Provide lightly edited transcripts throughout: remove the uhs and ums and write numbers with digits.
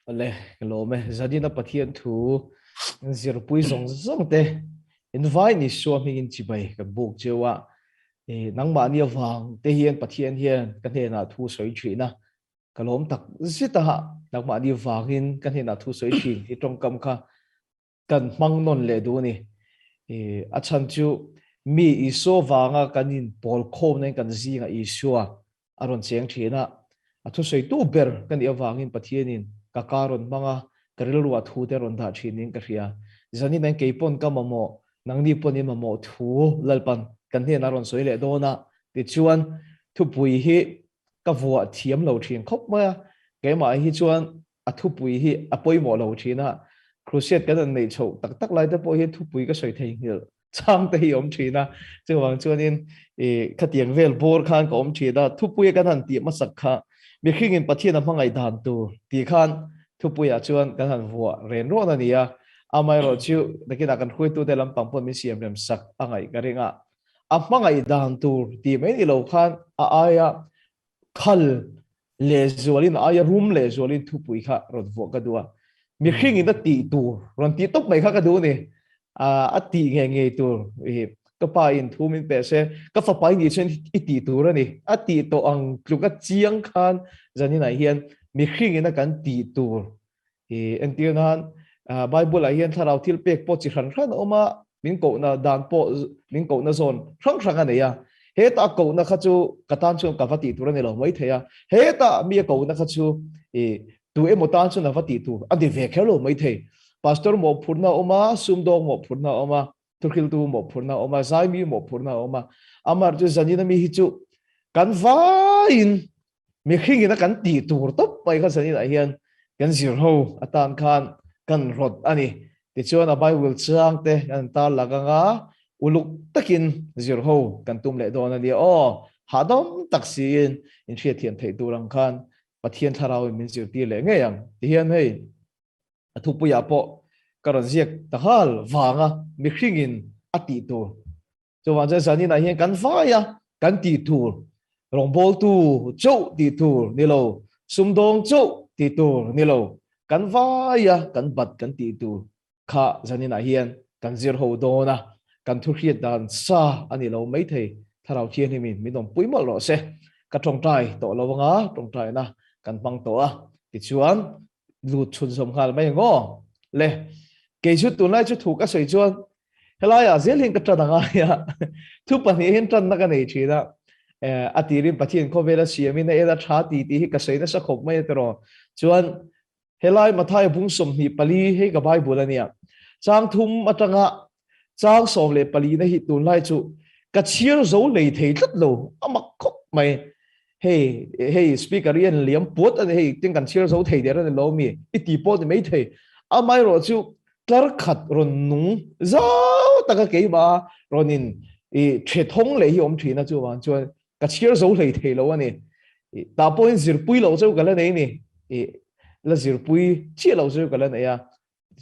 Awle, ka lawm e. Zanina Pathian thu zirpui zawng zawng te invai ni Isua hmingin chibai kan buk cheu a. Nangmahni avang te hian Pathian hian ka hnenah thu sawi thin a. Ka lawm tak zet a, nangmahni vangin ka hnenah thu sawi thin hi tawngkam kha kan hmang nawn leh duh a ni. A chhan chu mi Isua vanga kan inpawl khawmna in kan zingah Isua a rawn cheng thin a, a thusawitu ber ka nih avangin Pathianin ka ka rawn hmang a, ka rilruah thu te rawn dah thin niin ka hria. Zanin an kei pawn ka mamawh, nangni pawn i mamawh thu Lalpan kan hnenah a rawn sawi leh dawn a, tichuan thupui hi ka vuah thiam lo thin khawp mai a, keimah hi chuan a thupui hi a pawimawh lo thin a, crusade kan han neih chhoh tak tak lai te pawh hian thupui ka sawi theihnghilh chang te hi a awm thin a, chuvang chuanin ih khatiang vel bawr khan ka awm thin a, thupui kan han tih hmasak kha mihringin Pathian a hmangaih dan tur tih khan thupuiah chuan kan han vuah ren rawn a ni a, amaherawh chu nakinah kan hruaitute lampang pawh min siam rem sak a ngaih ka ring a, a hmangaih dan tur tih mai ni lo khan a aia Khal lehzualin aia rum lehzualin thupui kha rawn vuah ka duh a, mihringin a tih tur rawn tih tawp mai kha ka duh a ni. A tih ngei ngei tur ka pa in thu min pe se, ka fapa i nih chuan i tih tur a ni. A tih tawh ang tluk a chiang khan zaninah hian mihringin a kan tih tur I entir nan Bible ah hian thlarau thil pek pawh chi hran hran a awm a, min kohna dan pawh min kohna zawn hrang hrang a nei a. Heta a kohna kha chu ka tan chuan ka va tih tur a ni lo mai thei a, heta mi a kohna kha chu i tu emaw tan chuan a va tih tur a ni ve kher lo mai thei. Pastor mawhphurhna a awm a, sumdawng mawhphurhna a awm a, thuhriltu mawhphurhna a awm a, zaimi mawhphurhna a awm a. Amaherawhchu zanin ami hi chu kan vaiin Mihring ina kan tih tur tawp mai kha zaninah hian kan zir ho atan khan kan rawt a ni. Tichuan a Bible chang te kan tar lak anga uluk takin zir ho kan tum leh dawn a nia aw. Hahdam tak siin inhriatthiam theih tur ang khan Pathian thlarauin min zirtir leh ngei ang. Tihian hei a thupuiah pawh ka rawn ziak ta nghal vanga mihringin a tih tur Chuvang chuan zaninah hian kan vai a, kan tih tur, rawngbawltu chauh tih tur ni lo, sumdawng chauh tih tur ni lo, kan vai a, kan bat kan tih tur kha zaninah hian kan zir ho dawn a, kan thu hriat dan sa a ni lo maithei, Thlarau Thianghlimin min awmpui mawlh rawh se. Ka tawngtai tawh lo anga tawngtaina kan hmang tawh a, tichuan lut chhunzawm nghal mai ang aw. Le, kei chu tunlai chu thu ka sawi chuan Helaiah zel hian ka tan a ngai a, thu pahnih hian tanna ka nei thin a, a tirin Pathian khawvela siamin a en a tha ti tih hi ka sawi nasa khawp mai a tiraw. Chuan helai Mathaia bung 24 hei ka Bible a nia, chang thum atanga chang 14 na hi tunlai chu ka chhiar zo lei thei tlat lo, a mak khawp mai. Hei hei speaker hi an liam puat a ni, hei tin kan chhiar zo thei der a ni lo mi i ti pawh ni mai thei. Amaherawhchu Tlar khat rawn nung zau taka keimah rawn in i the thawng leh hi awm thin a, chuvang chuan ka chhiar zo hlei thei lo a ni. Tah pawhin zirpui loh chu ka la nei ni, i la zirpui chiah loh chu ka la nei a.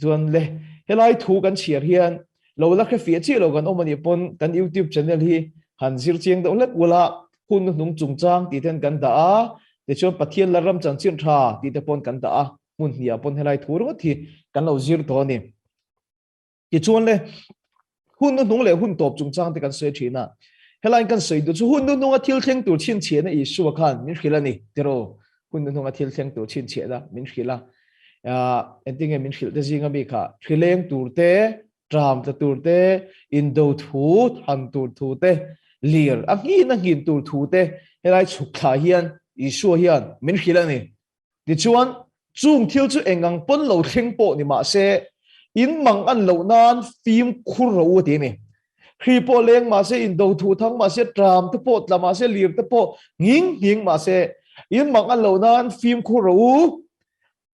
Chuan le helai thu kan chhiar hian lo la hre fiah chiah lo kan awm a nih pawn kan YouTube channel hi han zir chiang deuh hlek ula, hun hnung chungchang tih ten kan dah a, tichuan Pathian la ram chanchin tha tih te pawn kan dah a. hmun hnih ah pawn helai thu ringawt hi kan lo zir tawh a ni. Tichuan le, hun hnuhnung leh hun tawp chungchang te kan sawi thin a, helaiin kan sawi duh chu hun hnuhnunga thil thleng tur chhinchhiahna Isua khan min hrilh a ni tiraw? Hun hnuhnunga thil thleng tur chhinchhiahna min hrilh a, engtinge min hrilh te zinga mi kha hrileng tur te, tram tla tur te, indo thu than tur thu te, lir a nghin a nghin tur thu te helai chhuk thla hian Isua hian min hrilh a ni. Tichuan, chung thil chu eng ang pawn lo thleng pawh ni mah se, in mang an loh nan fimkhur rawh u a ti a ni. Hri pawh leng mah se, in do thuh thang mah se, tram te pawh tla mah se, lir te pawh nghing nghing mah se, in mang an loh nan fimkhur rawh u.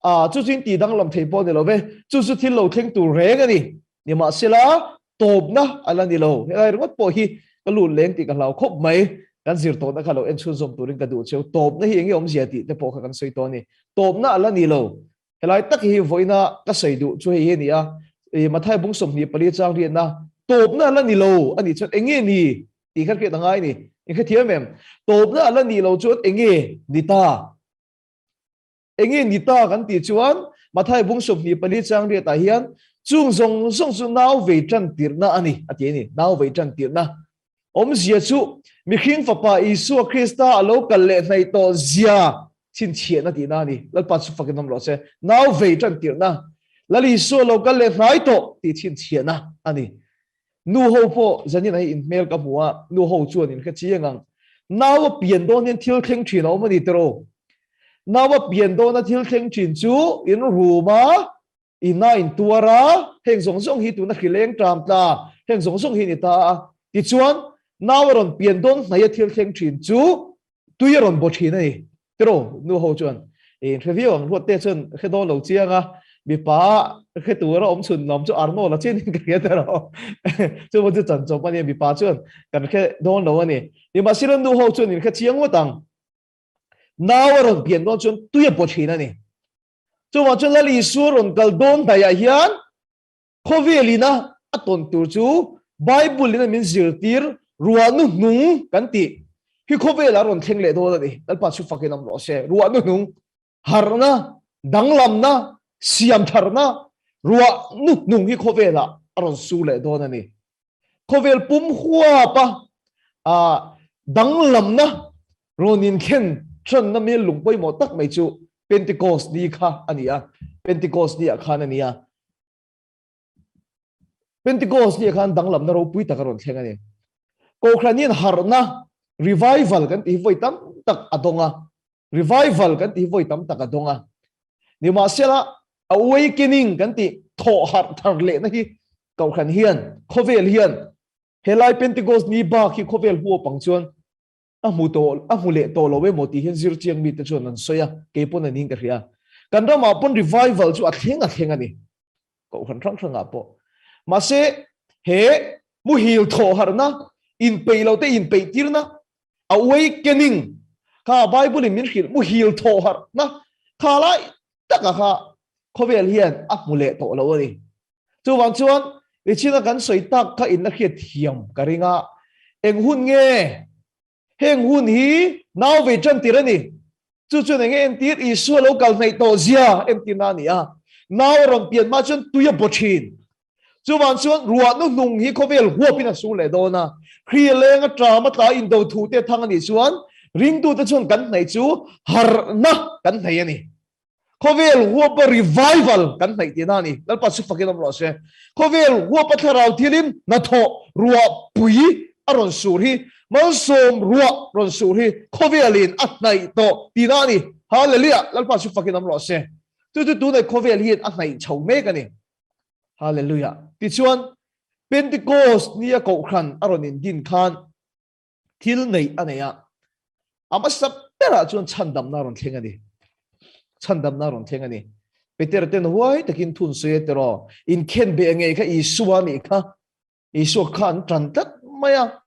A, chu chu in tih danglam thei pawh ni lo ve, chu chu thil lo thleng tur reng a ni. Nimahsela, tawpna a la ni lo. Helai ringawt pawh hi ka lut leng tih ka hlau khawp mai. Kan zir tawhna kha lo en chhunzawm turin ka duh cheu. Tawpna hi enge awmzia tih te pawh kha kan sawi tawh a ni. Tawpna a la ni lo. Helai tak hi vawiina ka sawi duh chu hei hi a ni a, Mathai bung 24 chang riatna, tawpna a la ni lo a nih chuan enge ni tih kha hriat a ngai a ni. Inhrethiam em? Tawpna a la nih lo chuan enge ni ta? Enge ni ta kan tih chuan Mathai bung 24 chang riatah hian chung zawng zawng chu nau vei tan tirhna a ni a ti a ni. Nau vei tan tirhna awmzia chu mihring fapa Isua Krista a lo kal leh hnaih tawh zia chhinchhiahna tihna a ni. Lalpa chu fakin awm rawh se. Nau vei tan tirhna Lal Isua lo kal leh hnai tawh tih chhinchhiahna a ni. Nu ho pawh zanin ah hi in hmel ka hmu a, nu ho chuan in hre chiang ang. Nau a pian dawn hian thil thleng thin a awm a ni tiraw? Nau a pian dawna thil thleng thin chu in rum a, in a in tuar a, heng zawng zawng hi tuna hrileng ṭam tla, heng zawng zawng hi a ni ta a. Tichuan, nau a rawn pian dawn hnaih a thil thleng thin chu tui a rawn baw thin a ni. Tiraw? Nu ho chuan in hre viau ang, Ruatte chuan hre dawn lo chiang a, mipa hre tura awm chhun lawm chu Arnold a chin in ka hria tiraw? Chu pawh chu chanchawp a ni, mipa chuan kan hre dawn lo a ni. Nimahsela nu ho chuan in hre chiang ngawt ang. Nau a rawn pian dawn chuan tui a baw thin a ni. Chuvang chuan Lal Isua rawn kal dawn hnaihah hian khawvel ina a tawn tur chu Bible ina min zirtir ruahnu hnung kan tih hi khawvelah a rawn thleng leh dawn a ni. Lalpa chu fakin awm rawh se. Ruahnu hnung, harhna, danglamna, siamtharna, ruahnu hnung hi khawvelah a rawn sur leh dawn a ni. Khawvel pum huapa danglamna rawn inthlen tanna mel lung pawimawh tak mai chu Pentecost ni kha a ni a, Pentecost ni ah khan a ni a. Pentecost ni ah khan danglamna ropui tak a rawn thleng a ni. Kohhran hian harhna, revival kan tih hi vawi tam tak a dawng a, revival kan tih hi vawi tam tak a dawng a. Nimahsela, awakening kan tih thawh harh thar lehna hi Kohhran hian, khawvel hian helai Pentecost ni bak hi khawvel huap ang chuan a hmu tawh, a hmu leh tawh lo emaw tih hian zir chiang mite chuan an sawi a, kei pawn an in ka hria. Kan ramah pawn revival chu a thleng a thleng a ni, Kohhran hrang hrangah pawh. Mahse, he muhil thawh harhna, inpeih lote inpeih tirna, awakening kha Bible in min hrilh muhil thawh harhna kha lai taka kha khawvel hian a hmu leh tawh lo a ni. Chuvang chuan nichina kan sawi tak kha in la hriat thiam ka ring a, eng hun nge heng hun hi nau vei tan tir a ni. Chu chuan enge entir Isua lo kal hnaih tawh zia entirna a ni a. Nau a rawn pian hma chuan tui a baw thin. Chuvang chuan ruah hnuhnung hi khawvel huapin a sur leh dawn a. Hri leng a ṭam a tla indo thu te thang a nih chuan ringtute chuan kan hnaih chu harhna kan hnaih a ni. Khawvel huapa revival kan hnaih tihna a ni. Lalpa chu fakin awm rawh se. Khawvel huapa thlarau thilin hnathawh ruah pui a rawn sur hi, malsawm ruah rawn sur hi khawvelin a hnaih tawh tihna a ni. Hallelujah! Lalpa chu fakin awm rawh se. Chu chu tunah khawvel hian a hnaih chho mek a ni. Hallelujah! Tichuan, Pentecost nia kohhran a rawn indin khan thil neih a nei a, a hmasa berah chuan chhandamna a rawn thleng a ni. Chhandamna a rawn thleng a ni. Peter ten huai takin thun sawi a tiraw, inkhen beh ngei kha Isua a nih kha. Isua kha an tan tlat mai a.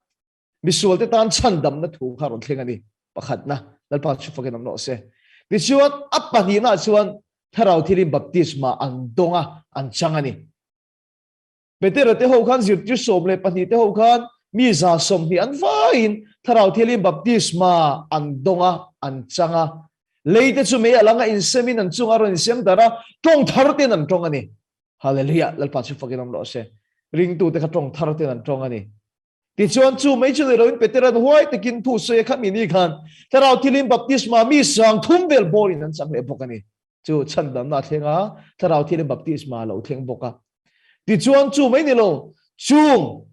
Misualte tan chhandamna thu kha a rawn thleng a ni. Pakhatna, Lalpa chu fakin awm rawh se. Tichuan, a pahnihnaah chuan Thlarau thilin baptisma an dawng a, an chang a ni. Petera te ho khan zirtir 12 te ho khan mi 120 an vaiin Thlarau Thianghlim baptisma an dawng a, an chang a. Lei te chu mei a lang a insemin an chungah a rawn insem darh a, tawng thar ten an tawng a ni. Hallelujah! Lalpa chu fakin awm rawh se. Ringtute kha tawng thar ten an tawng a ni. Tichuan chu mei chu nei loin Petera'n huai takin thu sawi a kha mi ni khan Thlarau Thianghlim baptisma mi 3000 vel bawrin an chang leh bawk a ni. Chu chhandamna a thleng a, Thlarau Thianghlim baptisma a lo thleng bawk a. Tichuan chu mai ni lo, chung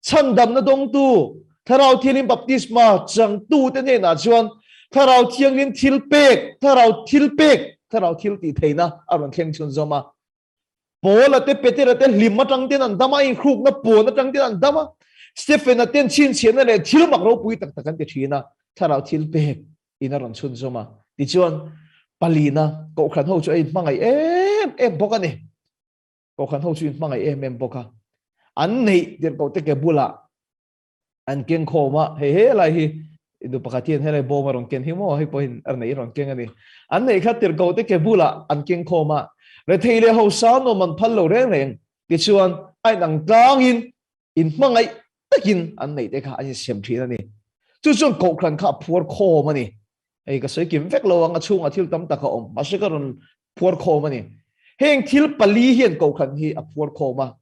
chhandamna dawngtu Thlarau Thianghlim baptisma changtute hnenah chuan Thlarau Thianghlim thil pek, Thlarau thil pek, Thlarau thil tih theihna a rawn thleng chhunzawm a. Paula te, Petera te hlim atang ten an dam a, inhrukna pawn atang ten an dam a, Stephena ten chhinchhiahna leh thil mak ropui tak tak an ti thin a, thlarau thil pek in a rawn chhunzawm a. Tichuan, palina Kohhran ho chu a inhmangaih em em bawk a ni. Kohhran ho chu inhmangaih em em bawk a. An neih tirhkohte ke bulah an keng khawm a, hei he lai hi nu pakhat hian helai bawm a rawn ken hi maw, hei pawhin a nei rawn keng a ni. An neih kha tirhkoh te ke bulah an keng khawm a, rethei leh hausa nuam an phal lo reng reng tichuan a inang tlangin inhmangaih takin an neih te kha an insiam thin a ni. Chu chuan kohhran kha a phuar khawm a ni. Hei ka sawi kim vek lo ang, a chhungah thil tam tak a awm, mahse ka rawn Phuar khawm a ni. Heng thil pali hian kohhran hi a phuar khawm a.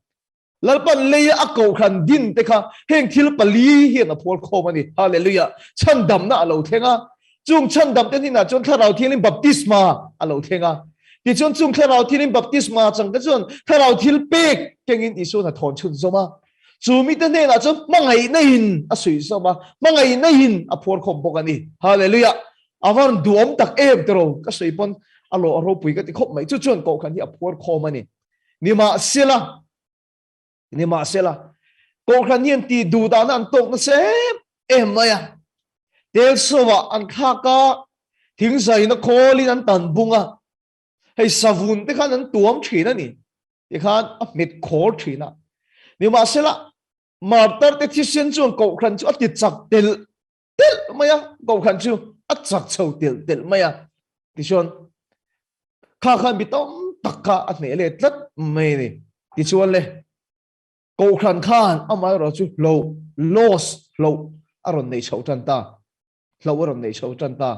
Lalpan leia a kohhran din te kha heng thil pali hian a phuar khawm a ni. Hallelujah! Chhandamna a lo thleng a. Chung chhandam te hnenah chuan Thlarau Thianghlim baptisma a lo thleng a. Tichuan chung Thlarau Thianghlim baptisma chang te chuan Thlarau thil pek kengin Isua hna thawn chhun zawm a. Chu mite hnenah chuan hmangaihna in a suih zawm a, hmangaihna in a phuar khawm bawk a ni. Hallelujah! A van duhawm tak em tiraw? Ka sawi pawn a lawh a ropui ka ti khawp mai. Chu chuan kohhran hi a phuar khawm a ni. Nimahsela, nimahsela, kohhran hian tih duh dahna an tawk nasa em em mai a. Tel sawah an thlak a, thingzaina khawlin an tan bung a, hei savun te khan an tuam thin a ni. Tikhan a hmet khawr thin a. Nimahsela, martar te thisen chuan kohhran chu a ti chak telh telh mai a, kohhran chu a chak chho telh telh mai a. Tichuan, kha khan mi tam tak kha a hneh leh tlat mai a ni. Tichuan le, kohhran khan amaherawh chu hloh, loss, hloh a rawn nei chho tan ta. Hloh a rawn nei chho tan ta.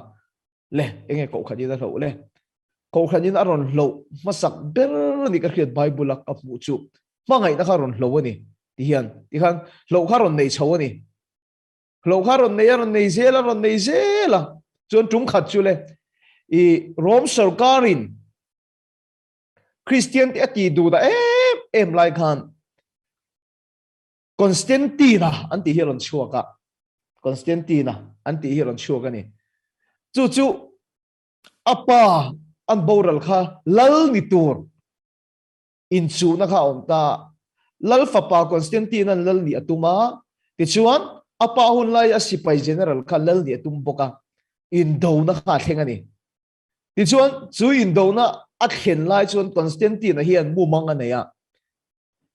Le, enge kohhranin a hloh le? Kohhranin a rawn hloh hmasak ber a ni ka hriat Bible a ka hmuh chu. Hmangaihna kha a rawn hloh a ni tihian, tikhan hloh kha a rawn nei chho a ni. Hloh kha rawn nei a, rawn nei zel a, rawn nei zel a. Chuan tum khat chu le, i Rome sorkarin Kristian te a tih duh dah em em lai khan Constantine-a an tih hi a rawn chhuak a. Constantine-a an tih hi a rawn chhuak a ni. Chu chu a pa an boral kha lal ni tur inchuhna kha a awm ta. Lal fapa Constantine-a'n lal nih a tum a, tichuan a pa hun lai a sipai general kha lal nih a tum bawk a, indona kha a thleng a ni. Tichuan chu indona a thlen lai chuan Constantine-a hian mumang a nei a,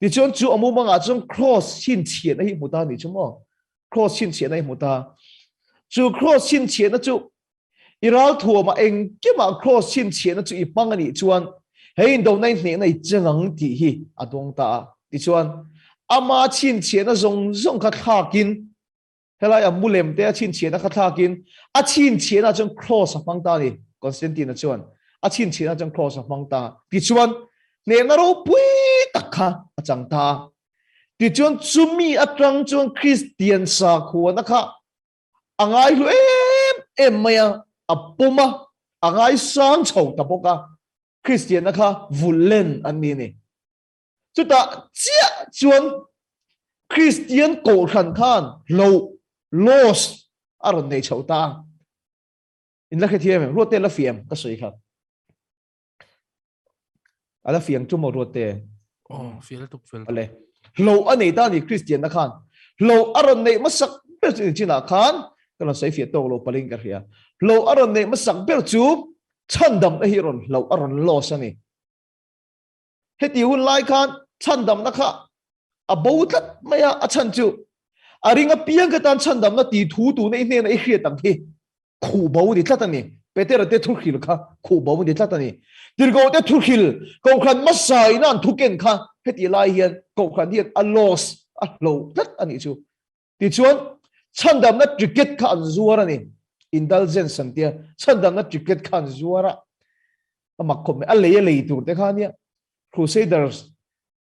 tichuan chu a mumangah chuan cross chhinchhiahna hi hmu ta a nih chu maw? Cross chhinchhiahna hi hmu ta. Chu cross chhinchhiahna chu I ralthuamah engkimah Kraws chhinchhiahna chu i hmang a nih chuan he indona i hnehna i cheng ang tih hi a dawng ta a. Tichuan, ama chhinchhiahna zawng zawng kha thlakin, helai a mulem te a chhinchhiahna kha thlakin, a chhinchhiahna chuan Kraws a hmang ta a ni, Constantine-a chuan a chhinchhiahna chuan Kraws a hmang ta a. Tichuan, hnehna ropui tak kha a chang ta a. Tichuan, chumi atang chuan Kristian sakhuana kha A ngaihlu em em mai a, a pawm a, a ngaisang chho ta bawk a, Kristianna kha vullen an ni a ni. Chutah chiah chuan Kristian Kohhran khan hloh, loss, a rawn nei chho ta a. In la hrethiam em? Ruatte la fiam ka sawi kha. A la fiang chu maw Ruatte? Oh, fial tuk fel. Ale. Hlo a nei ta ni Christian na khan. Hlo a rawn neih hmasak ber chu chinah khan ka rawn sawi fiah tawk lo paling ka hria. Hlo a rawn neih hmasak ber chu chhandamna hi rawn hlo a rawn loss a ni. Heti hun lai khan chhandamna kha a bo tlat mai a, a chhan chu a ring apiang ka tan chhandamna ti thu tuna i hnena i hriat ang hi khuh bo ni tlat a ni. Petera te thuhril kha khuh bo ni tlat a ni. Tirhkoh te thuhril Kohhran hmasa ina an thuken kha heti lai hian Kohhran hian a loss a hlo tlat a nih chu. Tichuan chhandamna ticket kha an zuar a ni. Indulgence an tia chhandamna ticket kha an zuar a. A mak khawp mai. A lei a lei tur te kha ania. Crusaders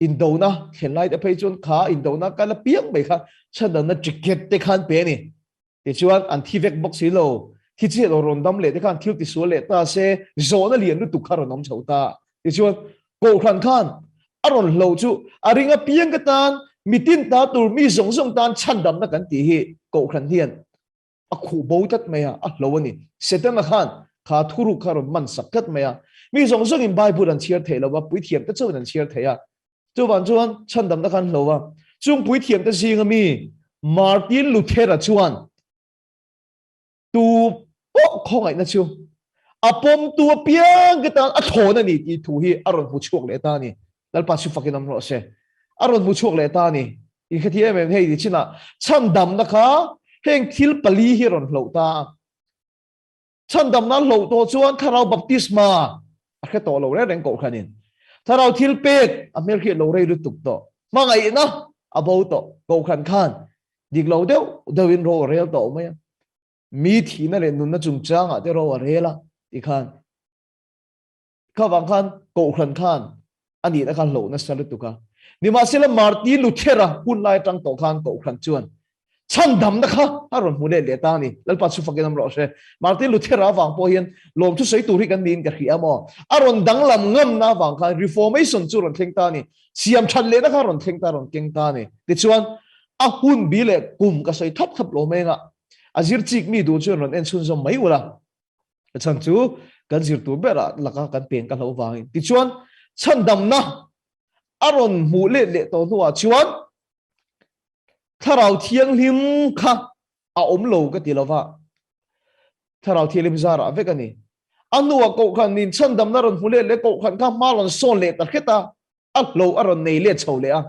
indona thlen lai te phei chuan kha indona kal apiang mai kha chhandamna ticket te khan pe a ni. Tichuan, an thi vek bawk si lo. Thi chiah lo rawn dam leh te khan thil tisual leh ta se, zawhna lian lutuk kha rawn awm chho ta. Tichuan, Kohhran khan a rawn hlo chu a ring apiang ka tan, mitin ta tur mi zawng zawng tan chhandamna kan tih hi Kohhran hian a khuh bo tlat mai a, a hlo a ni. Setana khan kha thuruk kha rawn man sak tlat mai a. Mi zawng zawngin Bible an chhiar thei lo va, puithiam te chauhin an chhiar thei a. Chuvang chuan chhandamna khan hlo a, chung puithiamte zinga mi Martin Luther-a chuan tu pawh khawngaihna chu a pawmtu apiang te tan a thawn a ni tih thu hi a rawn hmu chhuak leh ta a ni. Lalpa chu fakin awm rawh se. A rawn hmu chhuak leh ta a ni. I hrethiam em em hei ni chinah chhandamna kha heng thil pali hi a rawn hloh ta a. Chhandamna hloh tawh chuan Thlarau baptisma a hre tawh lo reng reng kohhranin. Thlarau thil pek a hmelhriat lo rei lutuk tawh. Hmangaihna a bo tawh. Kohhran khan dik lo deuh deuhin ro a rel tawh mai a. Mi thihna leh nunna chungchangah te ro a rel a tikhan. Kha vang khan Kohhran khan a nihna kha hloh nasa lutuk a. Nimahsela Martin Luther-a hun lai atang tawh khan Kohhran chuan chhandamna kha a rawn hmu let leh ta a ni. Lalpa chu fakin awm rawh se. Martin Luther-a avang pawh hian lawmthu sawi tur hi kan niin ka hria maw? A rawn danglam ngamna avang khan Reformation chu rawn thleng ta a ni. Siam that lehna kha rawn thleng ta, rawn keng ta a ni. Tichuan, a hun bi leh kum ka sawi thap thap lo mai anga a zir chik mi duh chuan rawn en chhunzawm mai ula. A chhan chu kan zir tur berah laka kan pen ka hloh vangin. Tichuan, chhandamna a rawn hmuh let leh tawh hnuah chuan Thlarau Thianghlim kha a awm lo ka ti lova, Thlarau Thianghlim zarah vek a ni. A hnuah Kohhran in chhandamna rawn hmu let leh Kohhran kha hma rawn sawn leh ta hret a, a hlo a rawn nei let chho leh a.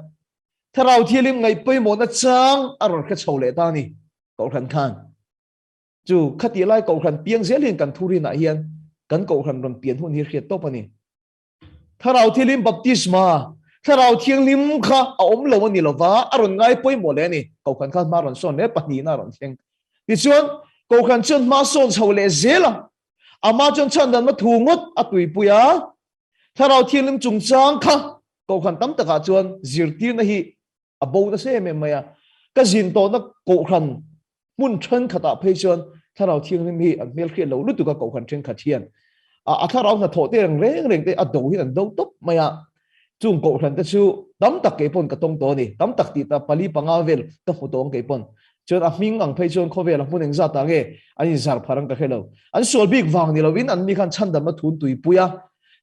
Thlarau Thianghlim ngaih pawimawhna chang a rawn hre chho leh ta a ni Kohhran khan. Chu khatih lai Kohhran piang zel hian kan thurinah hian kan Kohhran rawn pian hun hi hriat tawp a ni. Thlarau Thianghlim baptisma, Thlarau Thianghlim kha a awm lo a ni lova, a rawn ngai pawimawh leh a ni. Kohhran khan hma rawn sawn leh pahnihna a rawn thleng. Tichuan, Kohhran chuan hma sawn chho leh zel a, amah chuan chhandanna thu ngawt a tuipui a. Thlarau Thianghlim chungchang kha Kohhran tam takah chuan zirtirna hi a bo nasa em em mai a. Ka zin tawhna Kohhran hmun thenkhatah phei chuan Thlarau Thianghlim hi an hmelhriat lo lutuk a, Kohhran thenkhat hian a thlarau hnathawh te reng reng reng te a do hian an do tawp mai a. Chung Kohhran te chu tam tak kei pawn ka tawng tawh a ni. Tam tak tih ta pali panga vel ka hmu tawh ang kei pawn. Chuan a hming ang phei chuan khawvel a hmun engzat ah nge an inzar phar ang ka hre lo. An sual bik vang ni lovin an mi khan chhandamna thun tuipui a.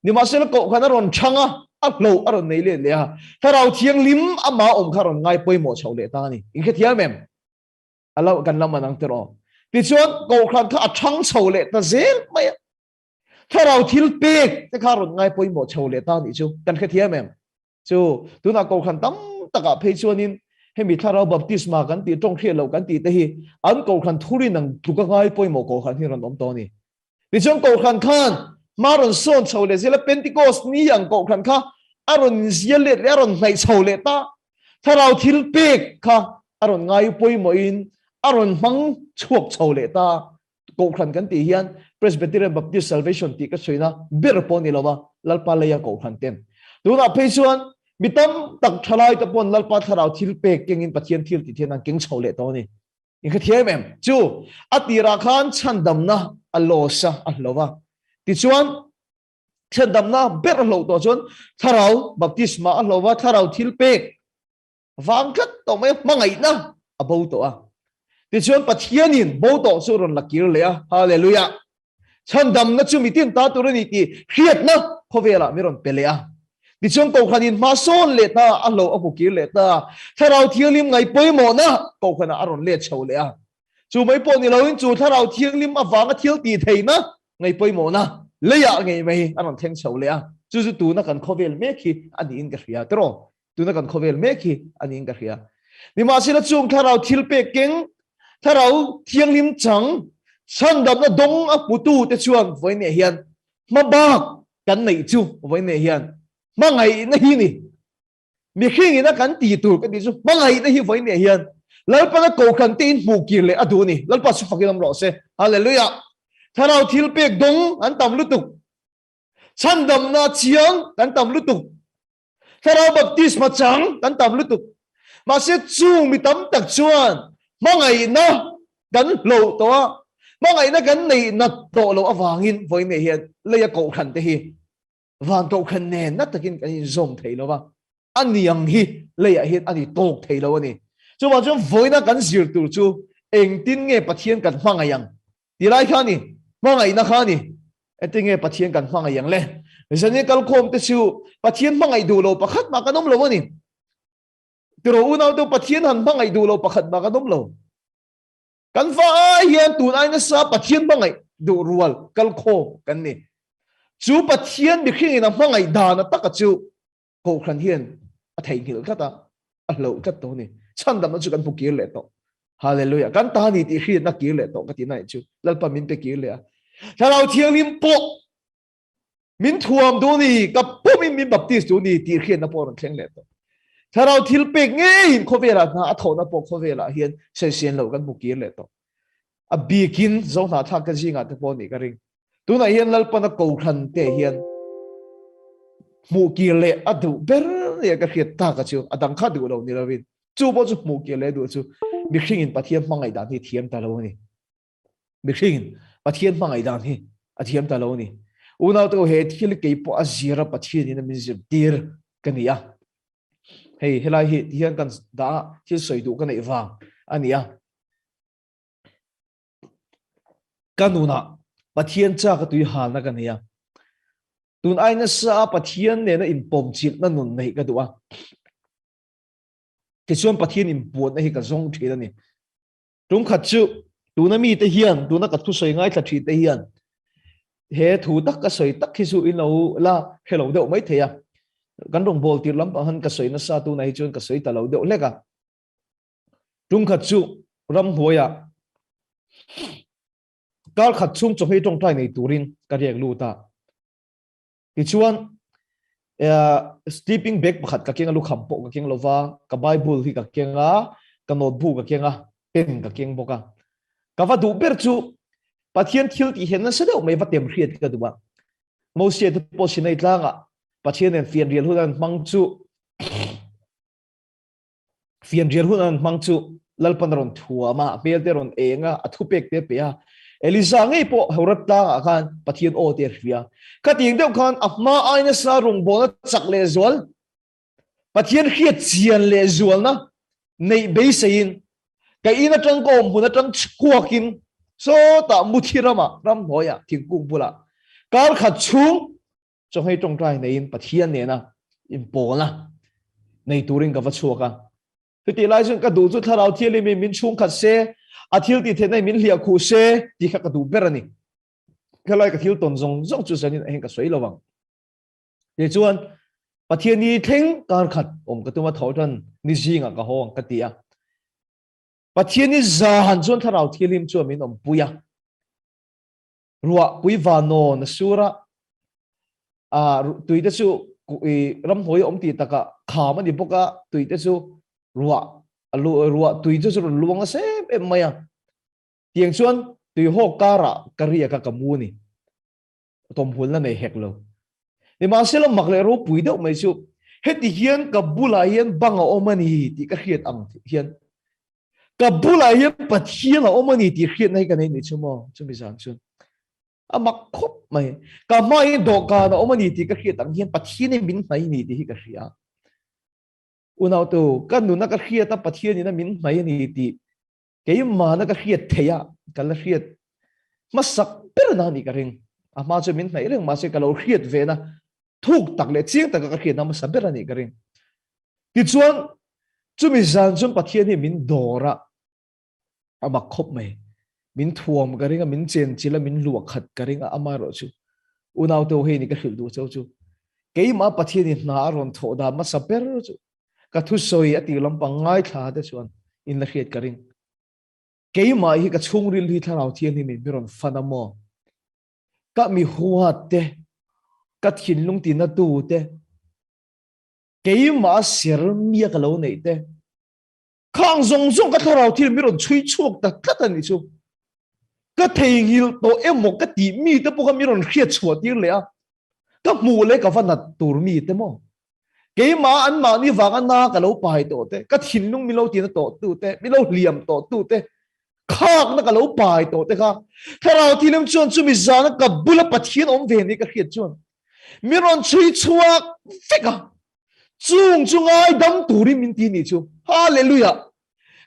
Nimahsela Kohhran a rawn chhang a, a hloh a rawn nei let leh a. Thlarau Thianghlim ama awm kha a rawn ngai pawimawh chhoh leh ta a ni. Inhrethiam em? A lo kan lam an ang tiraw. Tichuan Kohhran kha a chhang chho leh ta zel mai a. Thlarau thil pek te kha a rawn ngai pawimawh chho leh ta a nih chu. Kan hrethiam em? Chu tunah Kohhran tam takah phei chuanin hemi Thlarau Baptisma kan tih, tawng hriat loh kan tih te hi an Kohhran thurin ang tluka ngai pawimawh Kohhran hi rawn awm tawh a ni. Tichuan Kohhran khan hma rawn sawn chho leh zel a, Pentecost ni ang Kohhran kha a rawn inzial let leh a rawn hnaih chho leh ta. Thlarau thil pek kha a rawn ngai pawimawhin a rawn hmang chhuak chho leh ta. Kohhran kan tih hian Presbyterian Baptist Salvation tih ka sawiina ber pawh ni lova Lalpa leia Kohhran ten. Tunah phei chuan mi tam tak thalai te pawn Lalpa thlarau thil pek kengin Pathian thil tih thian an keng chho leh tawh a ni. In kha thiam em? Chu a tirah khan chhandamna a loss a, a hlo a. Tichuan chhandamna ber a hloh tawh chuan thlarau baptisma a hlo a, thlarau thil pek vang tlat tawh mai a, hmangaihna a bo tawh a. Tichuan Pathianin bo tawh chu rawn la kir leh a, Hallelujah! Chhandamna chu mitin ta tur a ni tih hriatna khawvelah mi rawn pe leh a. Tichuan Kohhranin hma sawn leh ta, a hlo a hmu kir leh ta. Thlarau Thianghlim ngaih pawimawhna Kohhranah a rawn let chho leh a. Chu mai pawh ni loin chu Thlarau Thianghlim avanga thil tih theihna ngaih pawimawhna leiah ngei mai a rawn thleng chho leh a. Chu chu tuna kan khawvel mek hi a niin ka hria tiraw? Tuna kan khawvel mek hi a niin ka hria. Nimahsela chung thlarau thil pek keng, thlarau thianghlim chang, chhandamna dawng a hmutu te chuan vawiineh hian hmabak kan neih chu vawiineh hian hmangaihna hi ni. Mihringin a kan tih tur ka tih chu hmangaihna hi vawiineh hian Lalpana kohhran te in hmuh kir leh a duh a ni. Lalpa chu fakin awm rawh se. Hallelujah! Thlarau thil pek dawng an tam lutuk. Chhandamna chiang kan tam lutuk. Thlarau baptisma chang kan tam lutuk. Mahse chung mi tam tak chuan hmangaihna kan hloh tawh a, hmangaihna kan neih nat tawh loh avangin vawiin hian leia kohhran te hi van kohhran nen na takin kan inzawm thei lo va, a niang hi leiah hian a ni tawk thei lo a ni. Chuvang chuan vawiina kan zir tur chu engtin nge Pathian kan hmangaih ang Ti lai kha ni, hmangaihna kha ni. Engtin nge Pathian kan hmangaih ang le? Zane kalkhawm te chu Pathian hmangaih duh lo pakhat mah kan awm lo a ni. Tiraw unau te Pathian han hmangaih duh lo pakhat mah kan awm lo. Kan fa ai hian tun ai nasa Pathian hmangaih duh rual kalkhawm kan ni. Chu Pathian mihringin a hmangaih dan a taka chu Kohhran hian a theihnghilh tlat a, a hloh tlat tawh a ni. Chhandamna chu kan hmu kir leh tawh. Hallelujah. Kan ta ni tih hriatna kir leh tawh ka tih na chu Lalpa min pe kir leh a. Thlarau Thianghlim pawh min thuam duh ni, ka pumin min baptist duh ni tih hriatna pawh rawn thleng leh tawh. Thlarau thil pek ngeiin khawvelah hna a thawhna pawh khawvelah hian sawisên loh kan hmu kir leh tawh. A bikin Zohnahthlak te zingah te pawh nih ka ring. Tunah hian Lalpana Kohhran te hian. Hmuh kir leh a duh ber nia ka hriat tak a chu a dang kha duh lo ni lovin chu pawh chu hmuh kir leh duh chu mihringin Pathian hmangaih dan hi thiam ta lo a ni. Mihringin Pathian hmangaih dan hi a thiam ta lo a ni. Unau te he thil kei pawh a zir a Pathianin a min zirtir ka ni a. Hei helai hi tihian kan dah a thil sawi duh ka neih vang a ni a. Ka nunah Pathian chak a tui halna ka nei a. Tun ai nasa a Pathian nena inpawm chilhna nun neih ka duh a. Tichuan Pathian inpuanna hi ka zawng thin a ni. Tumkhat chu tuna mite hian, tuna ka thusawi ngaithla thin te hian he thu tak ka sawi tak hi chu in lo la hre lo deuh mai thei a. Kan rawngbâwl tir lampang han ka sawi nasa tunah hi chuan ka sawi ta lo deuh hlek a. Tumkhat chu ramhnuaiah kar khat chhung chawhmeh tawngtai nei turin ka riak lut a. Tichuan sleeping bag pakhat ka keng a, lukham pawh ka keng lova, ka Bible hi ka keng a, ka notebook ka keng a, pen ka keng bawk a. Ka va duh ber chu Pathian thil tih hian nasa deuh mai va tem hriat ka duh a. Mosia te pawh Sinai tlangah Pathian nen fianrial hun an hmang chu Fianrial hun an hmang chu Lalpan a rawn thuam a, a hmel te a rawn eng a, a thupek te a pe a. Elisa ngei pawh Horeb tlangah khan Pathian aw te a hria. Khatiang deuh khan a hma ai nasa rawngbawlna chak lehzual, Pathian hriat chian lehzualna neih beiseiin ka in atang ka awm hmun atang chhuakin sawtah muthi ramah, ramhnuaiah, thingkung bulah kar khat chhung Chawhmei tawngtai neiin Pathian nena inpawlna nei turin ka va chhuak a. Chutih lai chuan ka duh chu Thlarau Thianghlim in min chhungkhat se, a thil tih theihna in min hliah khuh se tih kha ka duh ber a ni. Helai ka thil tawn zawng zawng chu zanin ah hian ka sawi lo ang. Tichuan, Pathian ni thleng kar khat awm ka tum a, tho tan ni zingah ka haw ang ka ti a. Pathian ni zan chuan Thlarau Thianghlim chuan min awmpui a. Ruah pui vanawn a sur a, ah tui te chu i ramhnuai a awm tih takah kham a ni bawk a, tui te chu ruah a lu ruah tui chu chu rawn luang nasa em em mai a. Tiang chuan tui hawk karah ka riak a ka mu a ni. Tawmhulna nei hek lo. Nimahsela mak leh ropui deuh mai chu heti hian ka bulah hian bang a awm a ni tih ka hriat ang hian Ka bulah hian Pathian a awm a ni tih hriatna hi ka nei nih chu maw? Chumi zan chuan a mak khawp mai. Ka hmaah hian dawhkan a awm a ni tih ka hriat ang hian Pathian hi min hmai ni tih hi ka hria. Unautu, ka nuna ka hriat a Pathian in a min hmai a ni tih keimahna ka hriat theih a, ka la hriat hmasak ber na nih ka ring. A hma chuan min hnaih reng mahse ka lo hriat ve na thuk tak leh chiang taka ka hriatna hmasa ber a nih ka ring. Tichuan, chumi zan chuan Pathian hi min dawr a, a mak khawp mai. Min thuam ka ring a, min chenchilh a, min luah khat ka ring a, amaherawh chu unaute ho hei ni ka hrilh duh cheu chu keimah Pathian in hna a rawn thawh dan hmasa ber chu ka thusawi a tih lampang ngaithla te chuan in la hriat ka ring. Keimah hi ka chhungril hi Thlarau Thianghlim in mi rawn fan a maw? Ka mi huat te, ka thinlung tina tu te, keimah ser mia ka lo neih te, khang zawng zawng ka thlarau thil mi rawn chhui chhuak ta tlat a nih chu. Ka theihnghilh tawh emaw ka tih mi te pawh kha mi rawn hriat chhuah tir leh a, ka hmuh leh ka va nat tur mi te maw? Keimah anmahni vanga na ka lo pai tawh te, ka thinlung mi lo tina tawh tu te, mi lo hliam tawh tu te, khakna ka lo pai tawh te kha thlarau thilim chuan chumi zana ka bula Pathian awm ve ni ka hriat chuan mi rawn chhui chhuak vek a, chung chu ngaidam turin min ti nih chu. Hallelujah!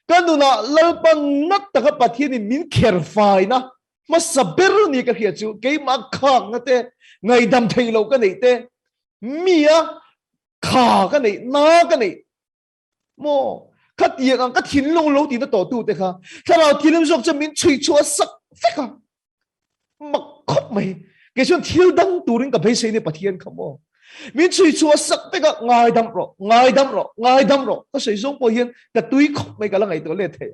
Ka nunah Lalpa nat taka Pathianin min kher faina hmasa ber ni ka hriat chu keimah khakna te, ngaidam theih loh ka neih te, mi a kha ka neih, na ka neih maw? Khatiang ang ka thinlung lo tihna tawh tu te kha thlarau thilim zawk chuan min chhui chhuah sak vek a, mak khawp mai. Kei chuan thil dang turin ka beisei ni Pathian kha maw? Min chhui chhuah sak vek a, ngaidam rawh, ngaidam rawh, ngaidam rawh. Ka sawi zawng pawh hian ka tui khawp mai ka la ngaihtuah let thei.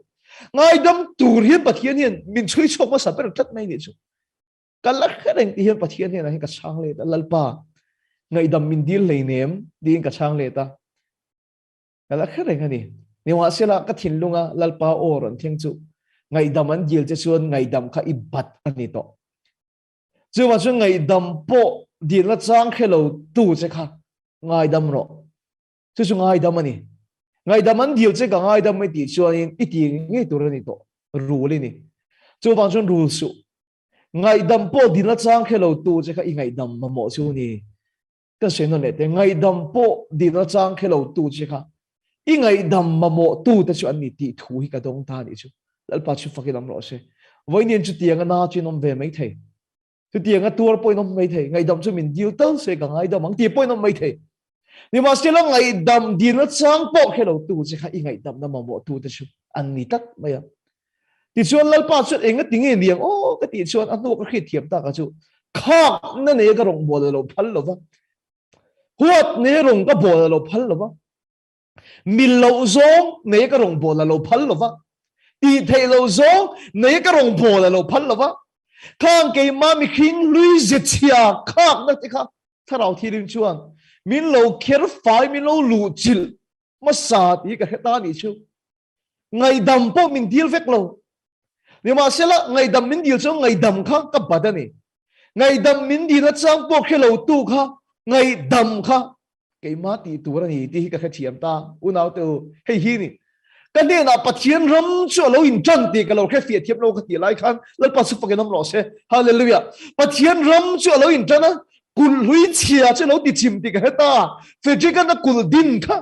Ngaidam tur hian Pathian hian min chhui chhuak hmasa ber tlat mai nih chu. Ka la hre reng tih hian Pathian hnenah hian ka chhang let a, Lalpa, ngaihdam min dil hleinem tiin ka chhang let a. Ka la hre reng a ni. Nimahsela, ka thinlunga Lalpa aw rawn thleng chu ngaihdam an dil che chuan ngaihdam kha i bat a ni tawh. Chuvang chuan ngaihdam pawh dilna chang hre lo tu che kha. Ngaidam rawh. Chu chu ngaidam a ni. Ngaidam an dil che ka ngaidam mai tih chuanin i ti ngei tur a ni tawh. Rul i ni. Chuvang chuan rul suh. Ngaihdam pawh dil a chang khe lo tu che kha i ngaihdam mamawh chu ni. Ka sawi nawn leh te, ngaihdam pawh dil a chang khe lo tu che kha i ngaihdam mamawh tu te chu an ni tih thu hi ka dawng ta anih chu. Lalpa chu fakin awm rawh se. Vawiin chutiang a na chu in awm ve mai thei. Chutiang a tuar pawhin awm mai thei. Ngaihdam chu min dil tal se ka ngaidam ang tih pawhin awm mai thei. Nimahsela ngaihdam dilna chang pawh khe lo tu che kha i ngaihdamna mamawh tu te chu an ni tlat mai a. Tichuan Lalpa chuan enga ti nge ni ang aw ka tih chuan a hnu ka hriat thiam tak a chu khakna nei ka rawngbâwl a lo phal lo va, huat nei rawng ka bâwl a lo phal lo va, Mil loh zawng nei ka rawngbâwl a lo phal lo va, tih theih loh zawng nei ka rawngbâwl a lo phal lo va. Khang keimah mihring hlui ze chhia khakna te kha Thlarau Thianghlim chuan min lo kher fai, min lo luh chilh hmasa tih ka hre ta anih chu. Ngaihdam pawh min dil vek lo. Nimahsela, ngaihdam min dil chuan ngaihdam kha ka bat a ni. Ngaihdam min dil atang pawh hre lo tu kha ngaihdam kha keimah tih tur a ni tih hi ka hrethiam ta. Unaute u, hei hi ni. Ka hnenah Pathian ram chu a lo intan tih ka lo hrefiah thiam lo ka tih lai khan Lalpa chu fakin awm rawh se. Hallelujah! Pathian ram chu a lo intan a, kulh hlui chhia chu a lo tichim tih ka hre ta. Frederick-a'n a kulh din kha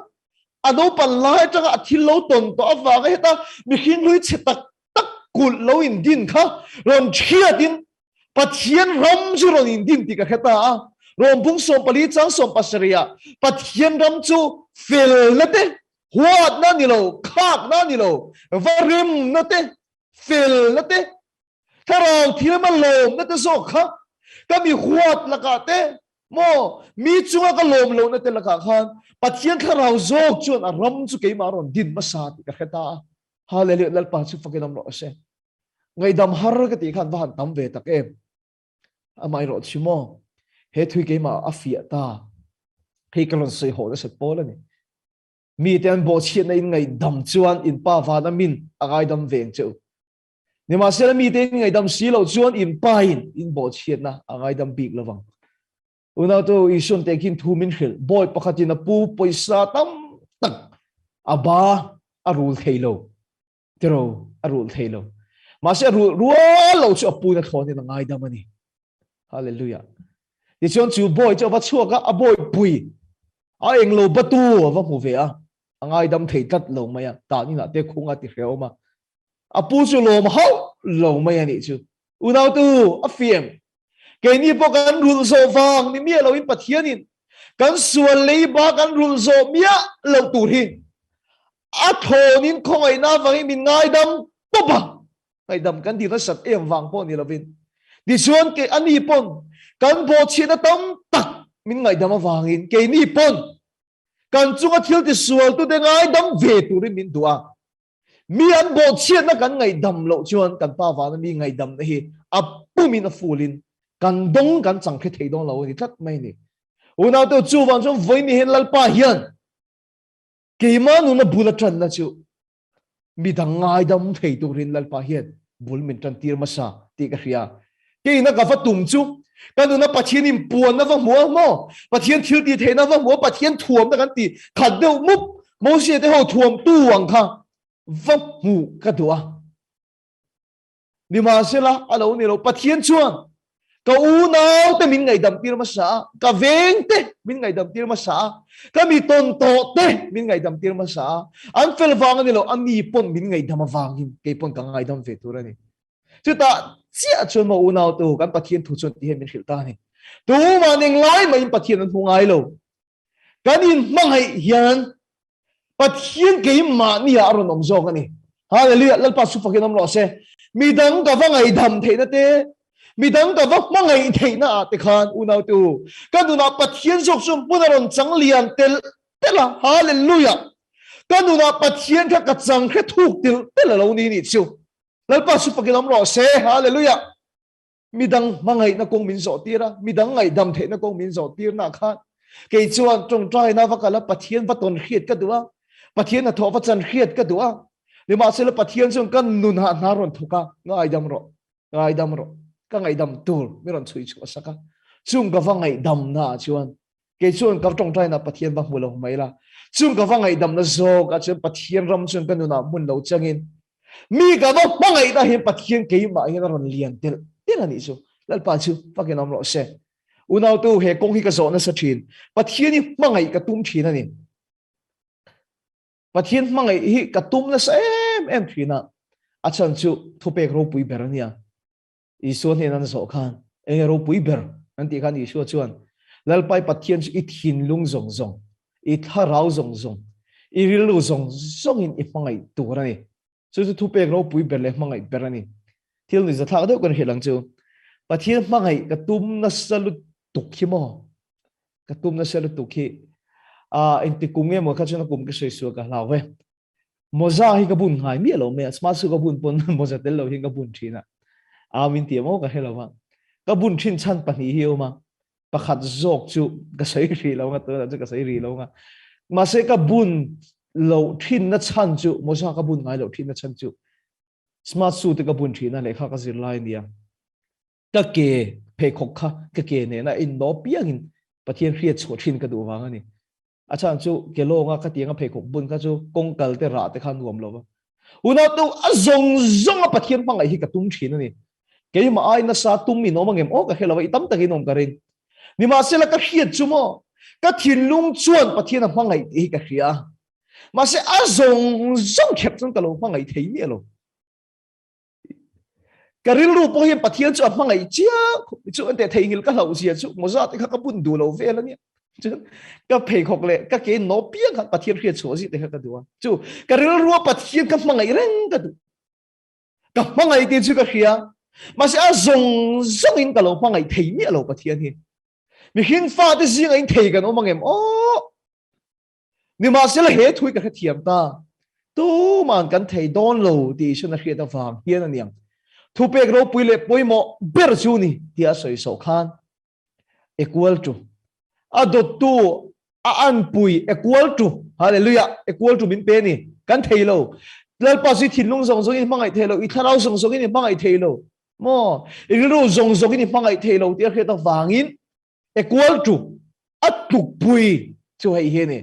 a naupan lai atanga a thil lo tawn tawh avanga heta mihring hlui chhe tak tak kulh lo indin kha rawn thiatin Pathian ram chu rawn indin tih ka hre ta a. Rawmbung 14 chang 17 ah Pathian ram chu felna te, huatna ni lo, khakna ni lo, va remna te, felna te, Thlarau thilma lawmna te zawk kha ka mi huat lakah te maw mi chunga ka lawm lohna te lakah khan Pathian thlarau zawk chuan a ram chu keimah rawn din hmasa tih ka hre ta a. Hallelujah Lalpa chu fakin awm rawh se. Ngaihdam har ka tih khan va han tam ve tak em. Amaherawh chu maw he thui keimah a fiah ta. Hei ka rawn sawi haw nasat pawl a ni. Mite an bawhchhiatna in ngaihdam chuan in pa vana min a ngaidam ve ang che u. Nimahsela mite in ngaidam si loh chuan in pa in in bawhchhiatna a ngaidam bik lovang. Unautu Isuan te khin thu min hrilh, bawi pakhatin a pu pawisa tam tak a ba a rul thei lo, tiro a rul thei lo. Mahse a rul rual lo chu a pu in a thlawn in a ngaidam a ni. Hallelujah. Tichuan chu bawi chu a va chhuak a, a bawi pui a englo batu a va hmu ve a, a ngaidam thei tlat lo mai a, tan inah te khung a ti hrehawm a. A pu chu lawm hauh lo mai a nih chu. Unautu, a fiam. Keini pawh kan rulh zawh vang ni miah loin Pathianin kan sual leiba kan rulh zawh miah loh tur hi a thawnin khawngaihna avangin min ngaidam tawp a. Ngaihdam kan ti nasat em vang pawh ni lovin. Tichuan kei ani pawn kan bawhchhiatna tam tak min ngaihdam avangin keini pawn kan chunga thil tisualtute ngaidam ve turin min duh a. Mi an bawhchhiatna kan ngaihdam loh chuan kan pa vana mi ngaihdamna hi a pumin a fulin kan dawng kan chang hre thei dawn lo a ni tlat mai a ni. Unaute chuvang chuan vawiin hian Lalpa hian keimah nuna bul a tanna chu midang ngaidam thei turin Lalpa hian bul min tan tir hmasa tih ka hria. Keina ka va tum chu ka nuna Pathian in puanna va hmu a maw? Pathian thil tih theihna va hmu a, Pathian thuamna kan ti khat deuh mup Moses te ho thuamtu ang kha va hmuh ka duh a. Nimahsela a lo ni lo, Pathian chuan ka unau te min ngaihdam tir hmasa a, ka veng te min ngaihdam tir hmasa a, ka mi tawn tawh te min ngaihdam tir hmasa a, an fel vang a ni lo, a mi pawn min ngaihdam avangin kei pawn ka ngaidam ve tur a ni. Chutah chiah chuan maw unau te u, kan Pathian thu chuan ti hian min hrilh ta a ni. Tumah ning lai maiin Pathian an hmu ngai lo. Kan inhmangaih hian Pathian keimahni ah a rawn awm zawk a ni. Hallelujah! Lalpa chu fakin awm rawh se. Midang ka va ngaihdam theihna te, midang ka va hmangaih theihna ah te khan unau te u, ka nunah Pathian zawk chu hmun a rawn chang lian telh telh a. Hallelujah! Ka nunah Pathian kha ka chang hre thuk telh telh a lo ni nih chu. Lalpa chu fakin awm rawh se. Hallelujah! Midang hmangaihna kawng min zawh tir a, midang ngaihdam theihna kawng min zawh tir na khan kei chuan tawngtaina va kal a, Pathian va tawn hriat ka duh a, Pathian hnathawh va chan hriat ka duh a. Nimahsela Pathian chuan ka nun hah hna rawn thawk a, ngaidam rawh, ngaidam rawh, ka ngaihdam tur mi rawn chhui chhuah sak a. Chung ka va ngaihdam na ah chuan. Kei chuan ka tawngtaina Pathian va hmu lo mai la. Chung ka va ngaihdamna zawk ah chuan Pathian ram chuan ka nunah hmun lo changin mi ka va hmangaihna hian Pathian keimah hian a rawn lian telh telh a nih chu. Lalpa chu fakin awm rawh se. Unautu he kawng hi ka zawh nasa thin. Pathian hi hmangaih ka tum thin a ni. Pathian hmangaih hi ka tum nasa em em thin a. A chhan chu thupek ropui ber a nia. Isua hnen an zawh khan enge ropui ber an tih khan Isua chuan Lalpai Pathian chu i thinlung zawng zawng, i thlarau zawng zawng, i rilru zawng zawngin i hmangaih tur a ni. Chu chu thupek ropui ber leh hmangaih ber a ni. Thil nuihza thlak deuh kan hrilh ang chu. Pathian hmangaih ka tum nasa lutuk hi maw? Ka tum nasa lutuk hi. Ah, engti kum nge maw kha chuan a kum ka sawi sual ka hlau ve. Mawza hi ka bun ngai miah lo mai a, smart suit ka bun pawn mawza tel lo hian ka bun thin a. A min ti maw ka hre lo va. Ka bun thin chhan pahnih hi a awm a. Pakhat zawk chu ka sawi rih lo nga tunah chu ka sawi rih lo nga. Mahse ka bun lo thin na chhan chu mawza ka bun ngai lo thin na chhan chu smart suit te ka bun thin a lehkha ka zir lai ania. Ka ke pheikhawk kha ka ke nena innaw piangin Pathian hriat chhuah thin ka duh vang a ni. A chhan chu ke lawnga khatianga pheikhawk bun kha chu kawng kal te rah te kha nuam lo va. Unau tu a zawng zawng a Pathian hmangaih hi ka tum thin a ni. Keimah ai nasa tum in awm angem aw ka hre lo va, i tam takin awm ka ring. Nimahsela ka hriat chu maw, ka thinlung chuan Pathian a hmangaih tih hi ka hria a. Mahse a zawng zawng khep chuan ka lo hmangaih thei miah lo. Ka rilru pawh hian Pathian chu a hmangaih chiah khawp chu an teh theihnghilh ka hlauh zia chu mawza te kha ka bun duh lo vel a nia. Chuan ka pheikhawk leh ka ke naw piang kha Pathian hriat chhuah zia te kha ka duh a. Chu ka rilrua Pathian ka hmangaih reng ka duh. Ka hmangaih tih chu ka hria. Mahse a zawng zawngin ka lo hmangaih thei miah lo Pathian hi. Mihring fate zingah in thei kan awm angem aw. Nimahsela he thu hi ka hrethiam ta. Tuman kan thei dawn lo tih Isuan a hriat avang hian a niang. Thupek ropui leh pawimawh ber chu ni tia a sawi sawh khan equal to a dawttu a anpui equal to hallelujah equal to min pe ni kan thei lo. Lalpa chu i thinlung zawng zawngin i hmangaih thei lo, i thlarau zawng zawngin i hmangaih thei lo. Maw i rilru zawng zawngin i hmangaih thei lo tia hriat avangin Equal to a tlukpui chu hei hi a ni.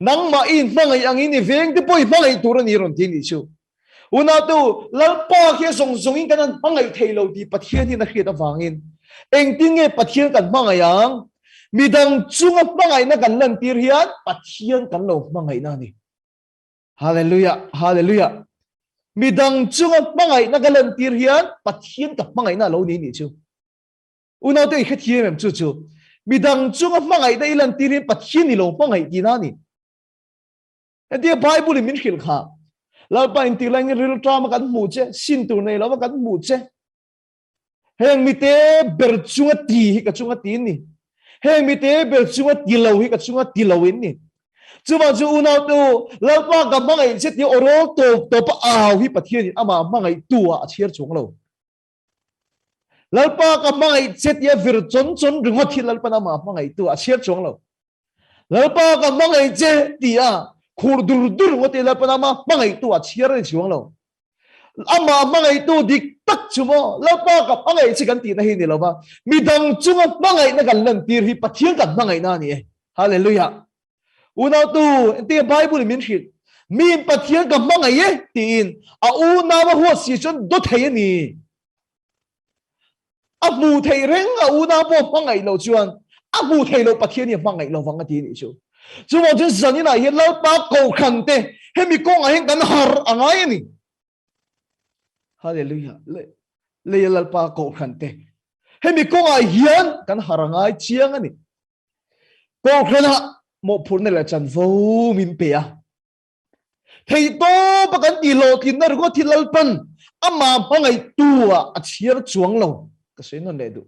Nangmah i inhmangaih angin i vengte pawh i hmangaih tur a ni rawn ti a nih chu. Unautu, Lalpa khi a zawng zawngin kan han hmangaih thei lo tih Pathian hian a hriat avangin engtin nge Pathian kan hmangaih ang? Midang chunga hmangaihna kan lantir hian Pathian kan lo hmangaihna a ni. Hallelujah, Hallelujah. Midang chunga hmangaihna ka lantir hian Pathian ka hmangaihna a lo ni nih chu. Unaute i hrethiam em chu chu midang chunga hmangaihna i lantir hian Pathian i lo hmangaih tihna a ni. Hetia Bible in min hrilh kha Lalpa in tih lain rilṭama kan hmuh che, sin tur nei lova kan hmuh che. Heng mite ber chunga ti hi ka chunga ti in ni. Heng mite ber chunga ti lo hi ka chunga ti lo in ni. Chuvang chu unaute u, Lalpa ka hmangaih che tia awrawl tawp tawpa au hi Pathian in amah hmangaih tu ah a chhiar chuang lo. Lalpa ka hmangaih che tia vir chawn chawn ringawt hi Lalpan amah hmangaihtu a chhiar chuang lo. Lalpa ka hmangaih che tia khur dur dur ringawt hi Lalpan amah hmangaihtu a chhiar a ni chuang lo. Amah hmangaihtu dik tak chu maw Lalpa ka hmangaih che kan tihna hi ni lo va, midang chunga hmangaihna kan lantir hi Pathian kan hmangaihna a ni e. Hallelujah. Unautu, entir Bible in min hrilh, miin Pathian ka hmangaih e tiin a unau a huat si chuan daw thei a ni. A hmuh theih reng a unau pawh hmangaih loh chuan a hmuh theih loh Pathian hi a hmangaih lo vang a ti a nih chu. Chuvang chuan zaninah hian Lalpa kohhran te hemi kawngah hian kan harh a ngai a ni. Hallelujah. Leia Lalpa kohhran te hemi kawngah hian kan harh a ngai chiang a ni. Kohhranah mawhphurhna leh chanvo min pe a. Theihtawpa kan tih hlawhtlinna ringawt hi Lalpan amah hmangaihtu ah a chhiar chuang lo ka sawi nawn leh duh.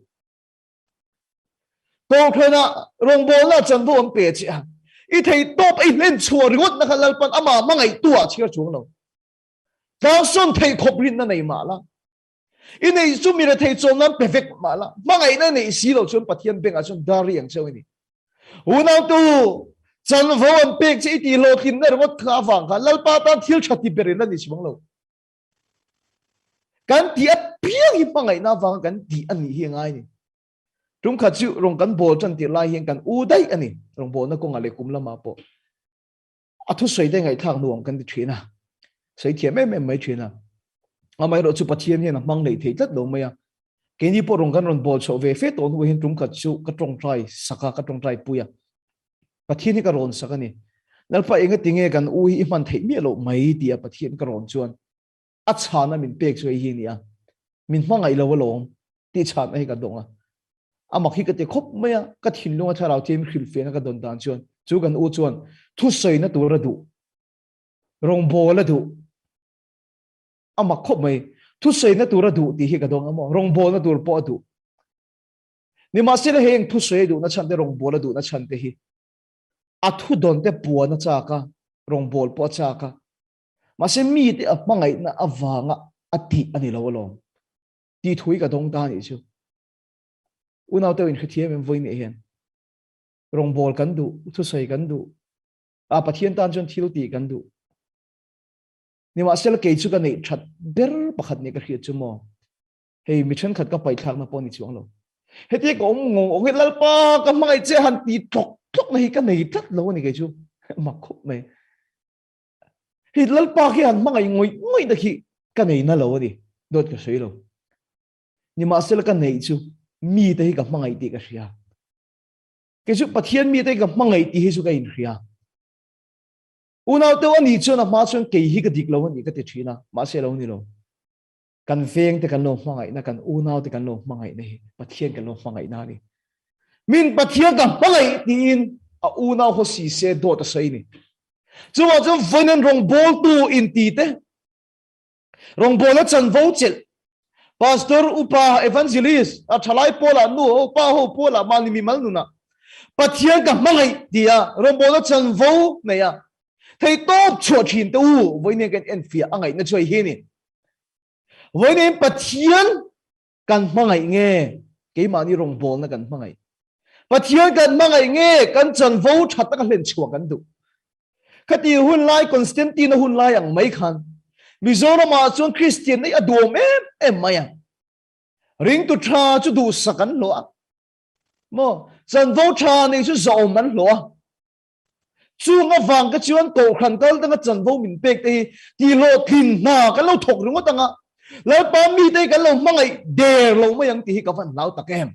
Kohhranah rawngbawlna chanvo an pe che a, i theihtawp a i hlen chhuah ringawtna kha Lalpan amah hmangaihtu ah a chhiar chuang lo. Tlangsawn theih khawp rinna nei mah la. I neih chu mi rethei chawm nan pe vek mah la, hmangaihna i neih si lo chuan Pathian bengah chuan dar ri ang cheu i ni. Unautu, chanvo an pek che i tih hlawhtlinna ringawt kha avang khan Lalpa tan thil tha ti ber in la ni chimang lo. Kan tih apiang hi hmangaihna avanga kan tih a nih hi a ngai ni. Tum khat chu rawng kan bawl tan tir lai hian kan u daih a ni. Rawngbawlna kawngah leh kum lamah pawh a thusawi te ngaihthlak nuam kan ti thin a. Sawi thiam em em mai thin a. Amaherawh chu Pathian hian a hmang neih thei tlat lo mai a. Keini pawh rawng kan rawn bawl chhoh ve fe tawh hnuah hian tum khat chu ka tawngtai sak a, ka tawngtai pui a. Pathian hi ka rawn sak a ni. Lalpa engati nge kan u hi i hman theih miah loh mai tia Pathian ka rawn chuan a chhana min pek chu hei hi a ni a. Min hmangaih lo alawm tih chhanna hi ka dawng a. A mak hi ka ti khawp mai a, ka thinlunga thlarau thiam hrilhfiahna ka dawn dan chuan chu kan u chuan thusawina tur a duh, rawngbawl a duh. A mak khawp mai, thusawina tur a duh tih hi ka dawng a maw, rawngbawlna tur pawh a duh. Nimahsela heng thusawi a duhna chhan te, rawngbawl a duhna chhan te hi a thudawn te puan a chak a, rawngbawl pawh a chak a. Mahse mite a hmangaihna avanga a tih a ni lo alawm. Tih thu hi ka dawng ta a nih chu. Unau te inhrethiam em vawi nih hian rawngbawl kan duh, thusawi kan duh, a Pathian tan chuan thil tih kan duh. Nimahsela kei chu ka neih that ber pakhat nih ka hriat chu maw. Hei mi thenkhat ka paihthlakna pawh ni chuang lo. Hetia ka awm ngawng awng hi Lalpa ka hmangaih che han ti tlawk tlawk na hi ka nei tlat lo a ni kei chu. Mak khawp mai. Hei Lalpa khi han hmangaih ngawih ngawih na khi ka nei na lo a ni. Dawt ka sawi lo. Nimahsela ka neih chu mite hi ka hmangaih tih ka hria. Kei chu Pathian mite hi ka hmangaih tih hi chu ka inhria. Unau teu a nih chuan a hma chuan kei hi ka dik lo a nih ka ti thin a, mahse lo ni lo. Kan veng te kan lo hmangaihna, kan unau te kan lo hmangaihna hi Pathian kan lo hmangaihna a ni. Min Pathian ka hmangaih tiin a unau haw si se dawt a sawi ni. Chuvang chuan vawiin rawngbawltu inti te, rawngbawlna chanvo chelh, pastor, upa, evangelist, a thalai pawlah, nu ho, pa ho pawlah, mahni mimal nunah Pathian ka hmangaih tia rawngbawlna chanvo nei a, theihtawp chhuah thin te u, vawiin kan enfiah a ngaihna chu hei hi a ni. Vawiin Pathian kan hmangaih nge keimahni rawngbawlna kan hmangaih? Pathian kan hmangaih nge kan chanvo tha taka hlen chhuah kan duh? Khati hun lai Constantine-a hun lai ang mai khan Mizoramah chuan Kristian hi a duhawm em em mai a. Ringtu tha chu duhsak an hlawh a. Maw? Chanvo tha nei chu zahawm an hlawh a. Chung avang ka chuan kohhran kal danga chanvo min pek te hi tihhlawhtlin hna kan lo thawk ringawt anga Lalpa mite hi kan lo hmangaih der lo mai ang tih hi ka van hlau tak em.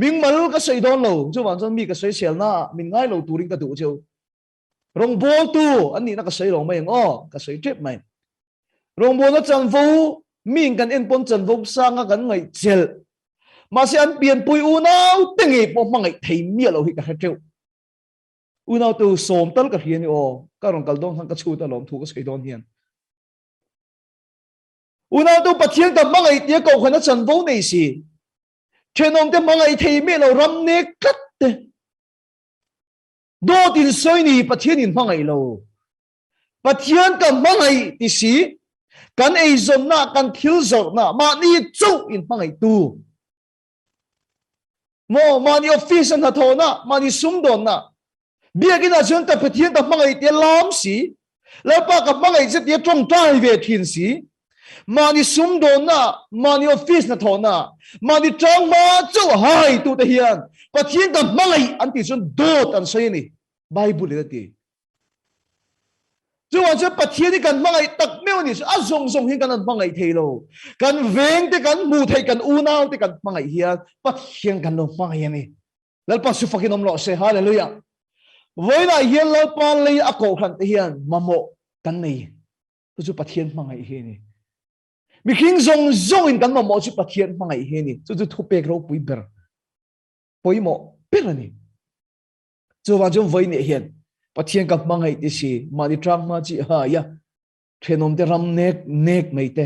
Mingmal ka sawi dawn lo, chuvang chuan mi ka sawi selna ah min ngai lo turin ka duh cheu. Rawngbawltu an nihna ka sawi lo mai ang aw, ka sawi tep mai. Rawngbawlna chanvo miin kan en pawn chanvo sanga kan ngaih chelh. Mahse an pianpui unau te ngei pawh hmangaih thei miah lo hi ka hre teuh. Unau te u sawm tal ka hria ni aw, ka rawn kal dawn khan ka chhut a lawm thu ka sawi dawn hian. Unau te u Pathian ka hmangaih tia kohhran a chanvo nei si. Thenawm te hmangaih thei miah lo ram nek tlat te. Dawt in sawi ni Pathian in hmangaih lo. Pathian ka hmangaih ti si, kan eizawnna, kan thil zawrhna, mahni chauh in hmangaih tu. Maw, mahni office a hnathawhna, mahni sumdawnna, biakinn ah chuan ka Pathian ka hmangaih tia lam si, Lalpa ka hmangaih che tia tawngtai ve thin si, mahni sumdawnna, mahni office hnathawhna, mahni tanghma chauh hai tute hian Pathian ka hmangaih an tih chuan dawt an sawi a ni, Bible in a ti. Chuvang chuan Pathian hi kan hmangaih tak meuh a ni. A zawng zawng hi kan han hmangaih thei lo. Kan veng te kan hmuh theih kan unau te kan hmangaih hian Pathian kan lo hmangaih a ni. Lalpa su fakin awm rawh se. Hallelujah. Vawiinah hian Lalpa lei a kohhran te hian mamawh kan nei. Chu chu Pathian hmangaih hi a ni. Mihring zawng zawngin kan mamawh chu Pathian hmangaih hi a ni. Chu chu thupek ropui ber, pawimawh ber a ni. Chuvang chuan vawi nih hian Pathian ka hmangaih ti si, mahni tang hma chi ha ya, thenawm te ram nek nek mai te,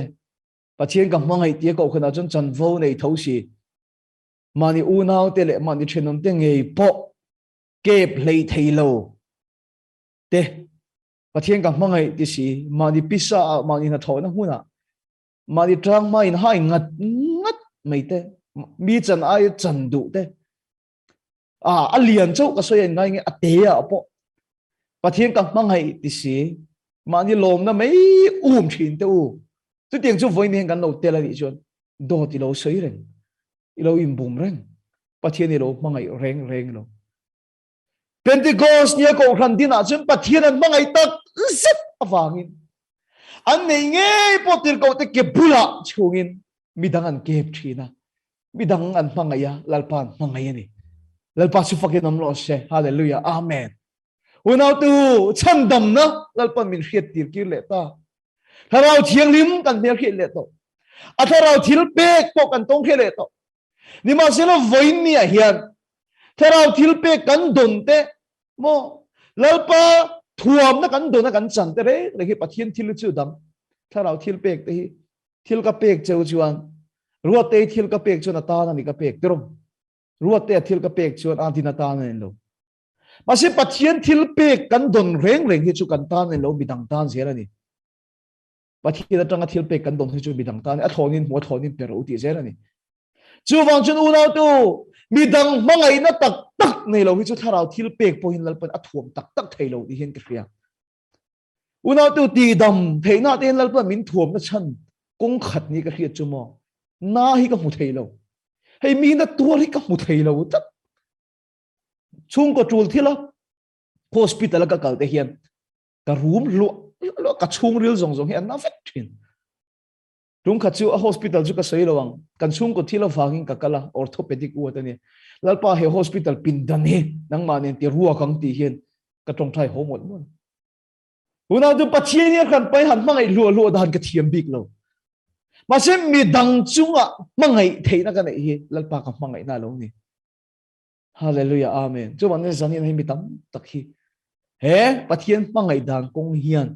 Pathian ka hmangaih tia kohhranah chuan chanvo nei tho si, mahni unau te leh mahni thenawm te ngei pawh kep hlei thei lo te, Pathian ka hmangaih ti si, mahni pisa ah, mahni hnathawhna hmunah, mahni tang hma in hai ngat ngat mai te, mi chan aia chan duh te, a a lian chauh ka sawi an ngai nge a te ah pawh Pathian ka hmangaih ti si mahni lawmna mai um thin te u chutiang chu vawiin hian kan lo tel a nih chuan dawt i lo sawi reng i lo inbum reng. Pathian i lo hmangaih reng reng lo. Pentecost nia kohhran dinah chuan Pathian an hmangaih tak zet avangin an neih ngei pawh tirhkohte ke bulah chhungin midang an kep thin a, midang an hmangaih a, Lalpa an hmangaih a ni. Lalpa chu fakin awm rawh se. Hallelujah. Amen. Unautu chhandamna Lalpan min hriat tir kir leh ta. Thlarau thianghlim kan hmel hriat leh tawh. A thlarau thil pek pawh kan tawng hriat leh tawh. Nimahsela vawiin ni ah hian thlarau thil pek kan dawn te maw Lalpa thuamna kan dawn a kan chan te reng reng hi Pathian thil chu dang thlarau thil pek te hi thil ka pek cheu chuan Ruatei thil ka pek chuan a tan a ni ka pek tirung Ruatei a thil ka pek chuan a din atan a ni lo Mahse Pathian thil pek kan dawn reng reng hi chu kan tan a ni lo midang tan zel a ni. Pathian atanga thil pek kan dawn hi chu midang tan a thlawnin hmu a thlawnin pe rawh u tih zel a ni. Chuvang chuan unautu midang hmangaihna tak tak nei lo hi chu thlarau thil pek pawhin Lalpan a thuam tak tak thei lo tih hian ka hria. Unautu tihdam theihna te hian Lalpan min thuamna chhan kawng khat ni ka hriat chu maw na hi ka hmu thei lo. Hei mi na tuar hi ka hmu thei lo tlat. Chhungkaw tul thila hospital a ka kal te hian ka rum hluah hluah ka chhungril zawng zawng hi an na vek thin. Tum khat chu a hospital chu ka sawi lo ang, kan chhungkaw thil avangin ka kal a, orthopedic ward a ni. Lalpa he hospital pindan hi nangmah nen ti ruak ang tih hian ka tawngtai haw mawlh mawlh. Unau chu Pathian hi a hran pahin han hmangaih hluah hluah dan ka thiam bik lo. Mahse midang chunga hmangaih theihna ka neih hi Lalpa ka hmangaihna a lo ni. Hallelujah Amen. Chuan ni zanin hi mi tam tak hi he Pathian hmangaih dan kawng hian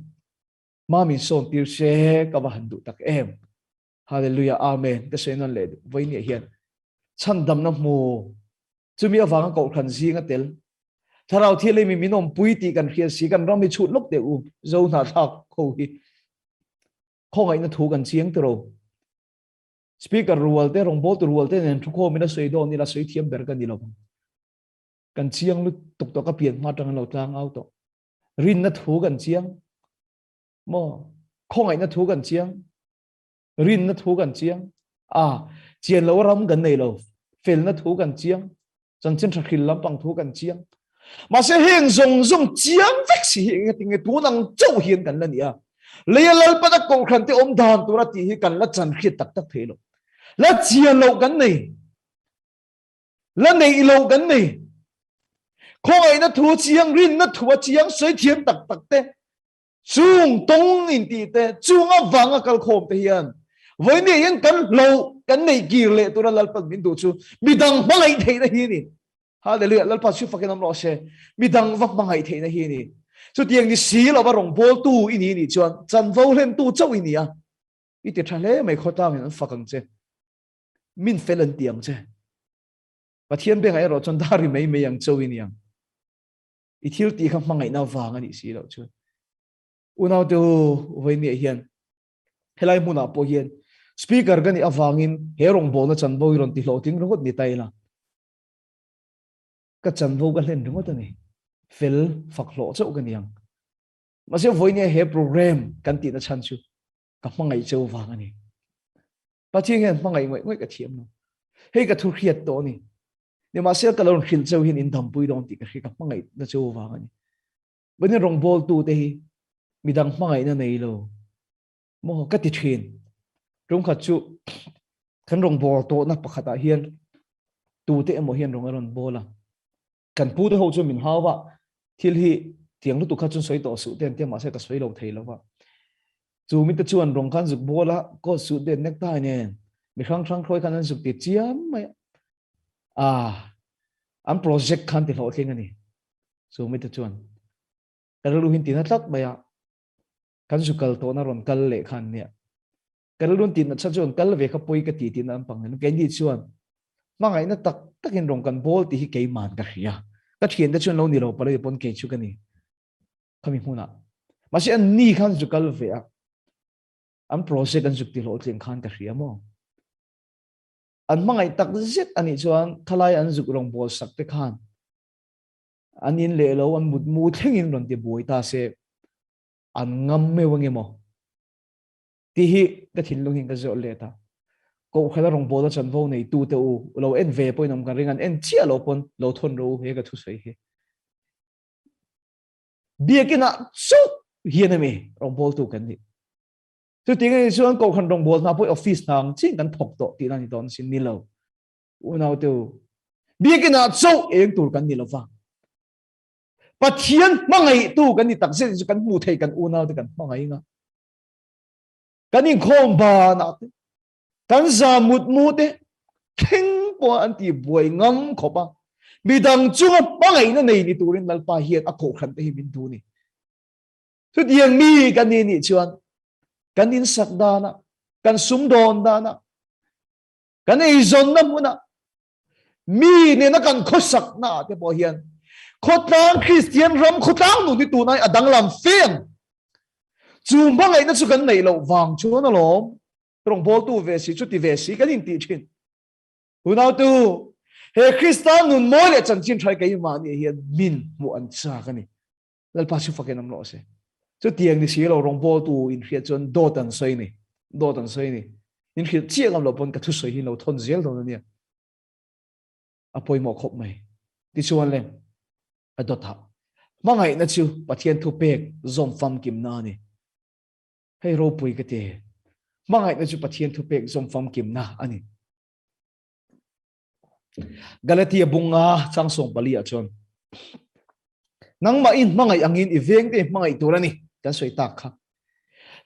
ma min sawn tir se ka va han duh tak em. Hallelujah Amen. Ka sawi nawn leh duh vawi ni hian chhandamna hmu chumi avanga kohhran zinga tel thlarau thil mi min awmpui tih kan hria si kan ram hi chhut lawk teh u zo hna thlak ho hi khawngaihna thu kan chiang tiro Speaker rual te, rawngbawltu rual te nen thukhawmin a sawi dawn ila sawi thiam ber ka ni lo vang. Kan chiang lutuk tawh ka pian hma atang an lo tlang au tawh. Rinna thu kan chiang maw? Khawngaihna thu kan chiang. Rinna thu kan chiang. A chian lo ram kan nei lo. Felna thu kan chiang. Chanchin tha hril lampang thu kan chiang. Mahse heng zawng zawng chiang vek si hi enge tinge tun ang chauh hian kan la ni a. Leia Lalpana kohhran te awm dan tura tih hi kan la chan hriat tak tak thei lo. La chian loh kan nei. La neih loh kan nei. Khawngaihna thu chiang, rinna thu a chiang, sawi thiam tak tak te Chung tawng intih te, chung avanga kalkhawm te hian vawinia hian kan hloh, kan neih kir leh tura Lalpan min duh chu midang hmangaih theihna hi a ni. Hallelujah, Lalpa chu fakin awm rawh se. Midang va hmangaih theihna hi a ni. Chutiang ni si lova rawngbawltu i ni nih chuan chanvo hlentu chauh i ni a. I ti tha hle mai khawtlangin an fak ang che. Min fel an ti ang che. Pathian bengah erawh chuan dar ri mai mai ang chauh i ni ang. I thil tih kha hmangaihna vang a nih si loh chuan. Unaute u, vawinia hian helai hmunah pawh hian speaker ka nih avangin he rawngbawlna chanvo hi rawn ti hlawhtling ringawt ni ta ila. Ka chanvo ka hlen ringawt a ni. Fel fak hlawh chauh ka ni ang. Mahse vawinia he program kan tihna chhan chu ka hmangaih cheu vang a ni. Pathian hian hmangaih ngawih ngawih ka thiam lo. Hei ka thu hriat tawh a ni. Nimahsela ka lo hrilh cheu hian in dampui dawn tih ka hria, ka hmangaihna cheu vang a ni. Vawiin rawngbawltute hi midang hmangaihna nei lo maw ka ti thin. Tumkhat chu kan rawngbâwl tawhna pakhatah hian tute emaw hian rawng a rawn bawl a. Kan pute ho chu min hau va, thil hi tiang lutuk kha chuan sawi tawh suh te an tia mahse ka sawi lo thei lo va. Chu mite chuan rawng khan zuk bawl a, coat suit te necktie nen mi hrang hrang hruai khan an zuk ti chiam mai a. Ah, an project khan ti hlawhtling a ni. Chu mite chuan ka rilru hin tina tlat mai a, kan zu kal tawhna rawn kal leh khan nia. Ka rilru tina chhan chuan kal ve kha pawi ka ti tina an pang nen. Keini chuan hmangaihna tak takin rawn kan bawl tih hi keiman ka hria. Ka thiante chuan lo ni lo palai pawn kei chu ka ni khami hmunah. Mahse an ni khan zu kal ve a, an project an zuk ti hlawhtling khan ka hria maw. An hmangaih tak zet a nih chuan thalai an zuk rawngbâwl sak te khan an in leh lo, an mutmu thlengin rawn ti buai ta se, an ngam meuh ange maw? Tih hi ka thinlung hian ka zawh let a. Kohhrana rawngbawlna chanvo neitu te u, lo en ve pawhin awm kan ring an en chiah lo pawn lo thawn rawh u he ka thusawi hi. Biakinah chauh hian ami rawngbawltu kan nih. Chutiang anih chuan Kohhran rawngbawlna pawh office hna ang chiin kan thawk tawh tihna a ni dawn sin ni lo. Unaute u, biakinah chauh eng tur kan ni lova. Pathian hmangaihtu kan ni takzet chu kan hmuh theih kan unaute kan hmangaih nga. Kan inkhawm banah te, kan za mut mu te thleng pawh an ti buai ngam khawp a. Midang chunga hmangaihna nei ni turin Lalpa hian a kohhran te hi min duh ni. Chutiang mi kan ni nih chuan kan insak danah, kan sumdawn danah, kan eizawnna hmunah, mi nena kan khawsakna ah te pawh hian khawtlang Kristian ram khawtlang nun hi tunai a danglam fe ang. Chu hmangaihna chu kan neih loh vang chuan alawm rawngbawltu ve si chuti ve si kan intih thin. Unautu, he Krista nun mawi leh chanchin tha hi keimahni hian min hmuh an chak a ni. Lalpa chu fakin awm rawh se. Chutiang ni si lo rawngbawltu inhriat chuan dawt an sawi ni. Dawt an sawi ni. Inhrilh chiah ngam lo pawn ka thusawi hi lo thawn zel dawn ania. A pawimawh khawp mai. Tichuan le, a dawtah hmangaihna chu Pathian thupek zawm famkimna a ni. Hei ropui ka ti. Hmangaihna chu Pathian thupek zawm famkimna a ni. Galatia bunga chang sawng pali ah chuan nangmah in hmangaih angin i veng te hmangaih tur ani kan sawi tak kha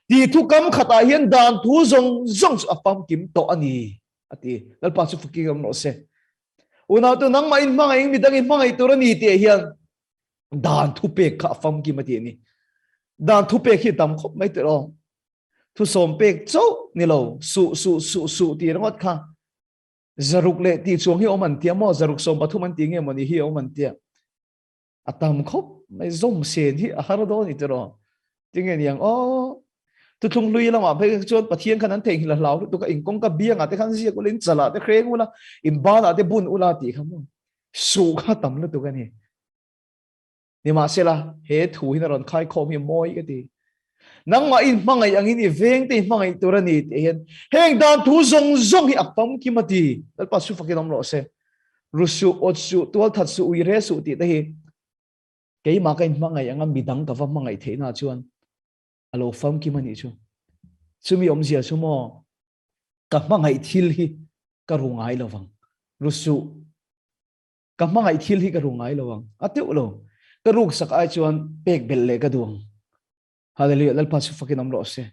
ti thu kam khatah hian dan thu zawng zawng chu a famkim tawh ani ati lalpa chu fuki ram rawh se unau tu nangmah in hmangaih in midang in hmangaih tur ani tih hian dan thu pek kha a famkim ati ani dan thu pek hi tam khawp mai tiraw thu sawm pek chauh ni lo su su su su ti ringawt kha Zaruk leh tih chuang hi awm an tia maw? Zaruk 13 an ti nge maw ni hi awm an tia. A tam khawp mai zawm sen hi a har dawn i tiraw. Tinge niang aw. Thuthlung hlui lamah phei chuan Pathian khan an theihnghilh a hlau lutuk a, in kawngka biangah te khan ziak ula, in chalah te hreng ula, in banah te bun ula tih kha maw. Suh kha tam lutuk a ni. Nimahsela, he thu hin a rawn khaikhawm hi mawi ka ti. Nangmah in hmangaih angin i vengte i hmangaih tur a ni tih hian heng dan thu zawng zawng hi a famkim a ti. Lalpa su fakin awm rawh se. Ru suh, awt suh, tual that suh, ui re suh tih te hi keimah ka inhmangaih anga midang ka va hmangaih theihna chuan a lo famkim a nih chu. Chumi awmzia chu maw ka hmangaih thil hi ka ru ngai lovang. Ru suh. Ka hmangaih thil hi ka ru ngai lo ang. A teuh lo. Ka ruk sak ai chuan pek belh leh ka duh ang. Hallelujah. Lalpa chu fakin awm rawh se.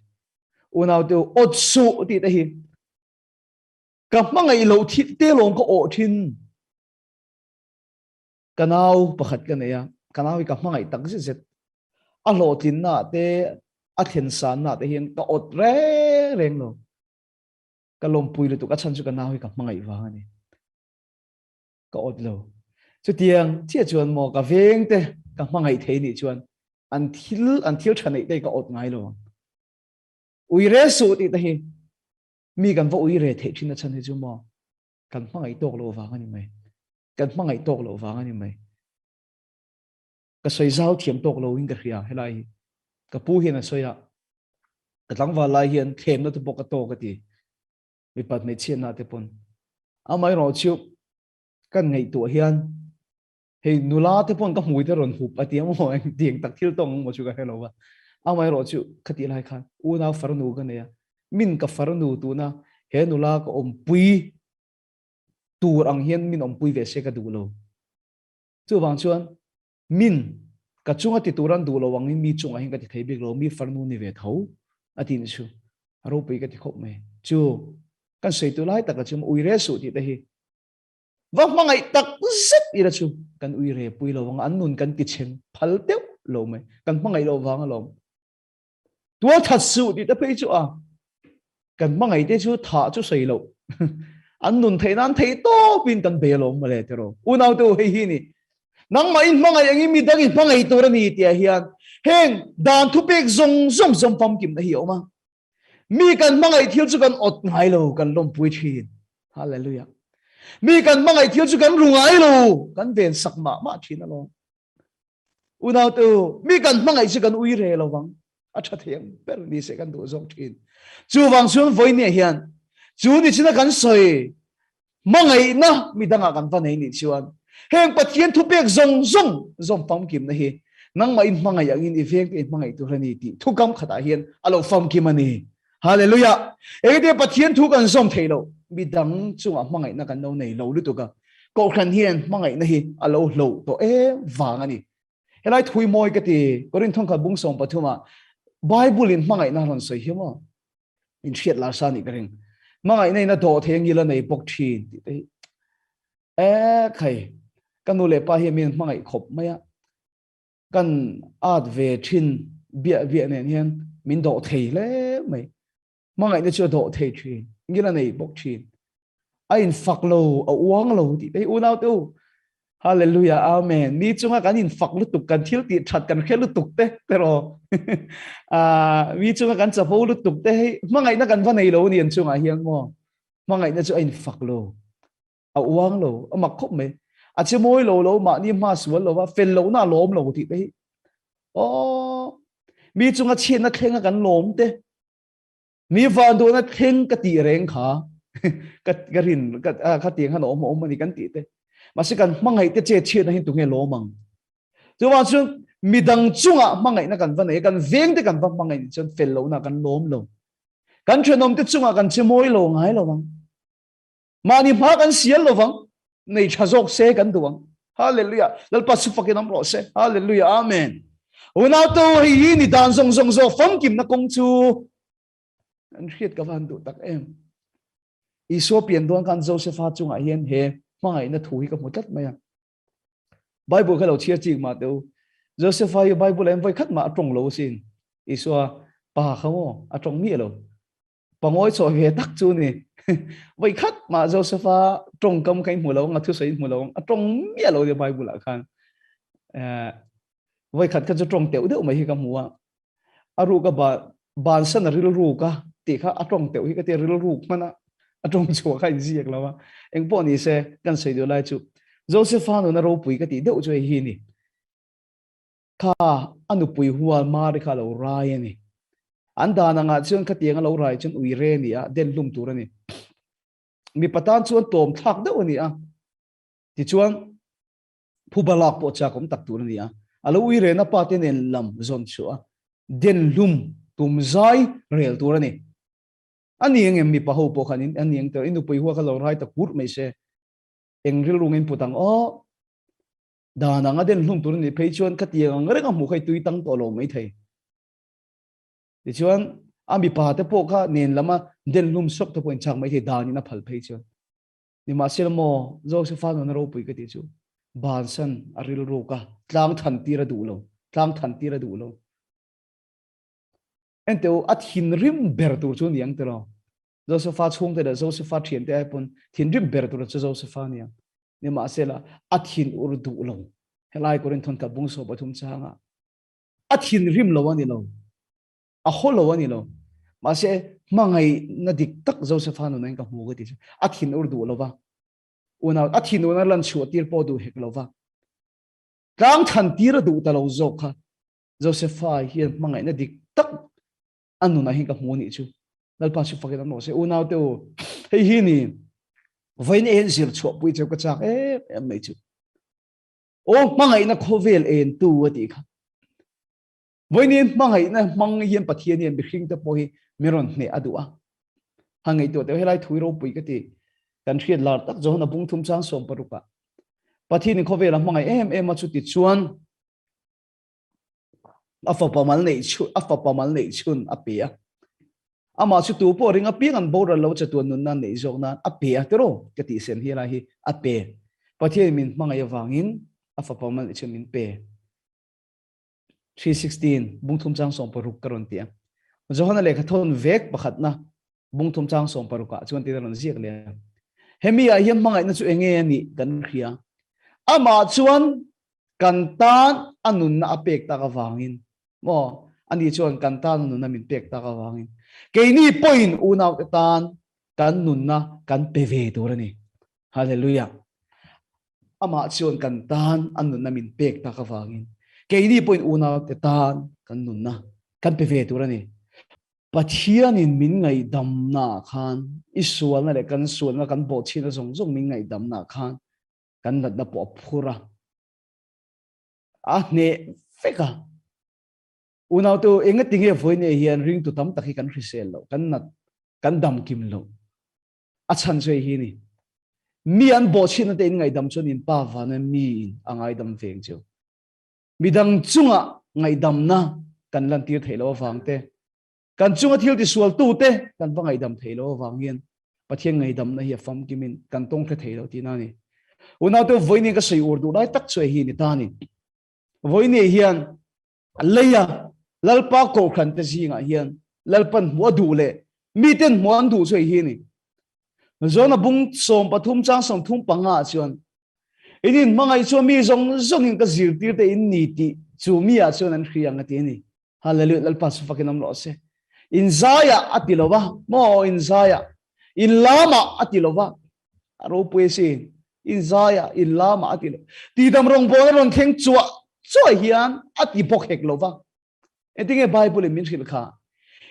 Unau te u, awt suh tih te hi. Ka hmangaih loh thil te lawm ka awh thin. Ka nau pakhat ka nei a. Ka nau hi ka hmangaih tak zet zet. A hlawhtlinna te, a thlen sanna te hian ka awt reng reng lo. Ka lawmpui lutuk. A chhan chu ka nau hi ka hmangaih vang a ni. ka awt lo. Chutiang chiah chuan maw ka veng te ka hmangaih thei nih chuan an thil an thil tha neih te ka awt ngai lo ang. Ui re suh tih te hi mi kan va ui re theih thin a chhan hi chu maw kan hmangaih tawk loh vang a ni mai. Kan hmangaih tawk loh vang a ni mai. Ka sawi zau thiam tawk lo in ka hria helai hi. Ka pu hian a sawi a, ka tlangval lai hian thlemna te pawh ka tawk a ti. Mipat hmeichhiatna te pawn. Amaherawh chu kan ngaihtuah hian hei nula te pawn ka hmui te rawn hup a ti emaw engtiang tak thil tawng emaw chu ka hre lo va. Amaherawh chu khatih lai khan unau farnu ka nei a, min ka farnu tuna he nula ka awmpui tur ang hian min awmpui ve se ka duh lo. Chuvang chuan Min, ka chunga ti tur an duh lo angin mi chungah hian ka ti thei bik lo, mi farnu ni ve tho a ti ni chu. A ropui ka ti khawp mai. Chu, kan sawi tu lai taka chu ui re suh tih te hi va hmangaih tak zet ila chu kan ui re pui lo ang, an nun kan ti chhem phal deuh lo mai, kan hmangaih loh vang alawm. Tual that suh tih te phei chu a kan hmangaih te chu thah chu sawi loh an nun theih nan thei tawpin kan bei alawm mawle tiraw unau te u hei hi ni nangmah in hmangaih angin mi dang in hmangaih tur a ni tih ah hian heng dan thupek zawng zawng zawm famkimna hi a awm a mi kan hmangaih thil chu kan awt ngai lo kan lawmpui thin hallelujah mi kan hmangaih thil chu kan ru ngai lo kan ven sak mah mah thin alawm Unau te u, mi kan hmangaih chu kan ui re lo vang. A tha thei ang ber ni se kan duh zawk thin. Chuvang chuan vawinia hian Chu ni china kan sawi hmangaihna midangah kan va nei nih chuan heng Pathian thupek zawng zawng zawm famkimna hi nangmah in hmangaih angin i vengte in hmangaih tur a ni tih thukam khatah hian a lo famkim a ni. Hallelujah! Engtin Pathian thu kan zawm thei lo, midang chungah hmangaihna kan lo nei lo lutuk a, Kohhran hian hmangaihna hi a lo hloh tawh em vang a ni. Helai thui mawi ka ti, Korinth thawnkhat bung 13 ah Bible in hmangaihna a rawn sawi hi maw? In hriat lar sa nih ka ring. Hmangaihna in a dawh thei a ngil a nei bawk thin tih te hi. E khai, ka nu leh pa hian min hmangaih khawp mai a. Kan at ve thin biah biah nen hian min dawh thei hle mai. Hmangaihna chu a dawh thei thin, ngil a nei bawk thin. A infak lo, a uang lo tih te hi unau te u. Hallelujah, amen. Mi chunga kan infak lutuk, kan thil tih that kan hre lutuk te pero mi chunga kan chapo lutuk te hei hmangaihna kan va nei lo ni an chungah hian maw. Hmangaihna chu a infak lo. A uang lo, a mak khawp mai. A che mawi lo lo, mahni hma sual lo va, fel lohna a lawm lo tih te hi. Aw, mi chunga chhiatna thlenga kan lawm te, Mi vanduahna thleng ka tih reng kha ka ka rin ka kha tiang khan a awm a awm a ni kan tih te. Mahse kan hmangaih te che chhiatna hi tunge lawm ang. Chuvang chuan midang chungah hmangaihna kan va nei a, kan veng te kan va hmangaih nih chuan fel lohna kan lawm lo. Kan thenawm te chungah kan che mawi lo ngai lo ang. Mahni hma kan sial lo vang, nei tha zawk se kan duh ang. Hallelujah. Lalpa chu fakin awm rawh se. Hallelujah. Amen. Unau te u, hei hi ni dan zawng zawng zawk famkimna kawng chu an hriat ka van duh tak em. Isua pian dawn khan Josepha chungah hian he hmangaihna thu hi ka hmu tlat mai a. Bible kha lo chhiar chik mah teh u. Josepha hi Bible ah hian voi khat mah a tawng lo asin. Isua pa kha maw a tawng miah lo. Pangawi chawh ve tak chu ni. Voi khat mah Josepha tawngkam kha i hmu lo ang, a thusawi i hmu lo ang, a tawng miah lo nia Bible ah khan. Voi khat kha chu tawng teuh deuh mai hi ka hmu a. A ruk a ba bansan a rilruk a tih kha a tawng teuh hi ka tia rilruk hman a a tawng chhuah kha inziak lo a. Engpawh ni se kan sawi duh lai chu Josepha nuna ropui ka tih deuh chu hei hi ni. Kha a nupui hual Mari kha a lo rai a ni. An dan angah chuan khatiang a lo rai chuan ui re a ni a, den hlum tur a ni. Mipa tan chuan tawm thlak deuh a ni a, tichuan phuba lak pawh chak awm tak tur a ni a. A lo ui rena pa te nen lam zawn chhuah a, den hlum tum zai rel tur a ni. A ni engem mipa ho pawh khan a ni eng tel, i nupui hua kha lo rai ta kurh mai se, eng rilru ngin put ang aw. Dan anga den hlum tur a nih phei chuan khatiang ang reng a hmuh kha i tui tang tawh lo mai thei. Tichuan a mipa te pawh kha nen lama den hlum sawk te pawh in chak mai thei dan in a phal phei chuan. Nimahsela maw Josepha nuna ropui ka tih chu bansan a rilruk a, tlang than tir a duh lo, tlang than tir a duh lo. Enteh u, a thinrim ber tur chu ni ang tiraw? Josepha chhungte leh Josepha thiante ai pawn thinrim ber tur chu Josepha a ni ang. Nimahsela, a thin ur duh lo. Helai Korinthon kha bung 13 changa a thinrim lo a ni lo. A haw lo a ni lo. Mahse, hmangaihna dik tak Josepha nuna in ka hmu ka ti chu. A thin ur duh lo va. Unau, a thin urna lan chhuah tir pawh duh hek lo va. Tlang than tir a duh ta lo zawk kha. Josepha hian hmangaihna dik tak a nunah hian ka hmu nih chu. Lalpa chu fakin an rawh se. Unau te u, hei hi ni vawiin en zir chhuah pui cheu ka chak em em mai chu. Aw hmangaihna khawvel en tu a tih kha. Vawiin hmangaihna hmang hian Pathian hian mihring te pawh hi mi rawn hneh a duh a. Han ngaihtuah teh helai thui ropui ka ti. Kan hriat lar tak Johana bung thum chang 16 ah. Pathian in khawvel a hmangaih em em a chu ti chuan a fapa mal neih chhun a fapa mal neih chhun a pe a amah chu tu pawh ring apiang an boral lo chatuan nunna an neih zawk nan a pe a tiraw ka tih sem hi lai hi a pe Pathian min hmangaih avangin a fapa mal neih chhun min pe 316 bung thum chang 16 ka rawn ti a Johana lehkha thawn vek pakhatna bung thum chang 16 ah chuan tin a rawn ziak leh a hemi ah hian hmangaihna chu enge a nih kan hria amah chuan Kan tan a nunna a pek tak avangin maw, ani chuan kan tan a nunna min pek tak avangin keini pawhin unaute tan kan nunna kan pe ve tur a ni. Hallelujah! Amah chuan kan tan a nunna min pek tak avangin keini pawhin unaute tan kan nunna kan pe ve tur a ni. Pathianin min ngaihdamnaah khan i sualna leh kan sualna kan bawhchhiatna zawng zawng min ngaihdamnaah khan kan natna pawh a phur a, a hneh vek a. Unautu, engatinge vawiin hian ringtu tam tak hi kan hrisel loh, kan nat, kan damkim loh? A chhan chu hei hi a ni, Mi an bawhchhiatna te in ngaihdam chuan in Pa vana miin a ngaidam veng cheu. Midang chunga ngaihdamna kan lantir theih loh avang te, kan chunga thil tisualtu te kan va ngaihdam theih loh avang hian Pathian ngaihdamna hi a famkimin kan tawng hre thei lo tihna a ni. Unaute, vawiin ka sawi ur duh lai tak chu hei hi a ni ta a ni. Vawiin hian leia Lalpa kohhran te zingah hian Lalpan hmuh a duh leh miten hmuh an duh chu hei hi a ni. Zona bung 13 chang 35 ah chuan in inhmangaih chuan mi zawng zawngin ka zirtir te in ni tih chu mi ah chuan an hria ang a ti a ni. Hallelujah Lalpa chu fakin awm rawh se. In zaiah a ti lo va, maw in zaiah, in lamah a ti lo va, a ropui asin. In zaiah, in lamah a ti lo. Tihdam rawngbawlna rawn thleng chuah chuah hian a ti bawk hek lo va. Engtinge Bible in min hrilh kha?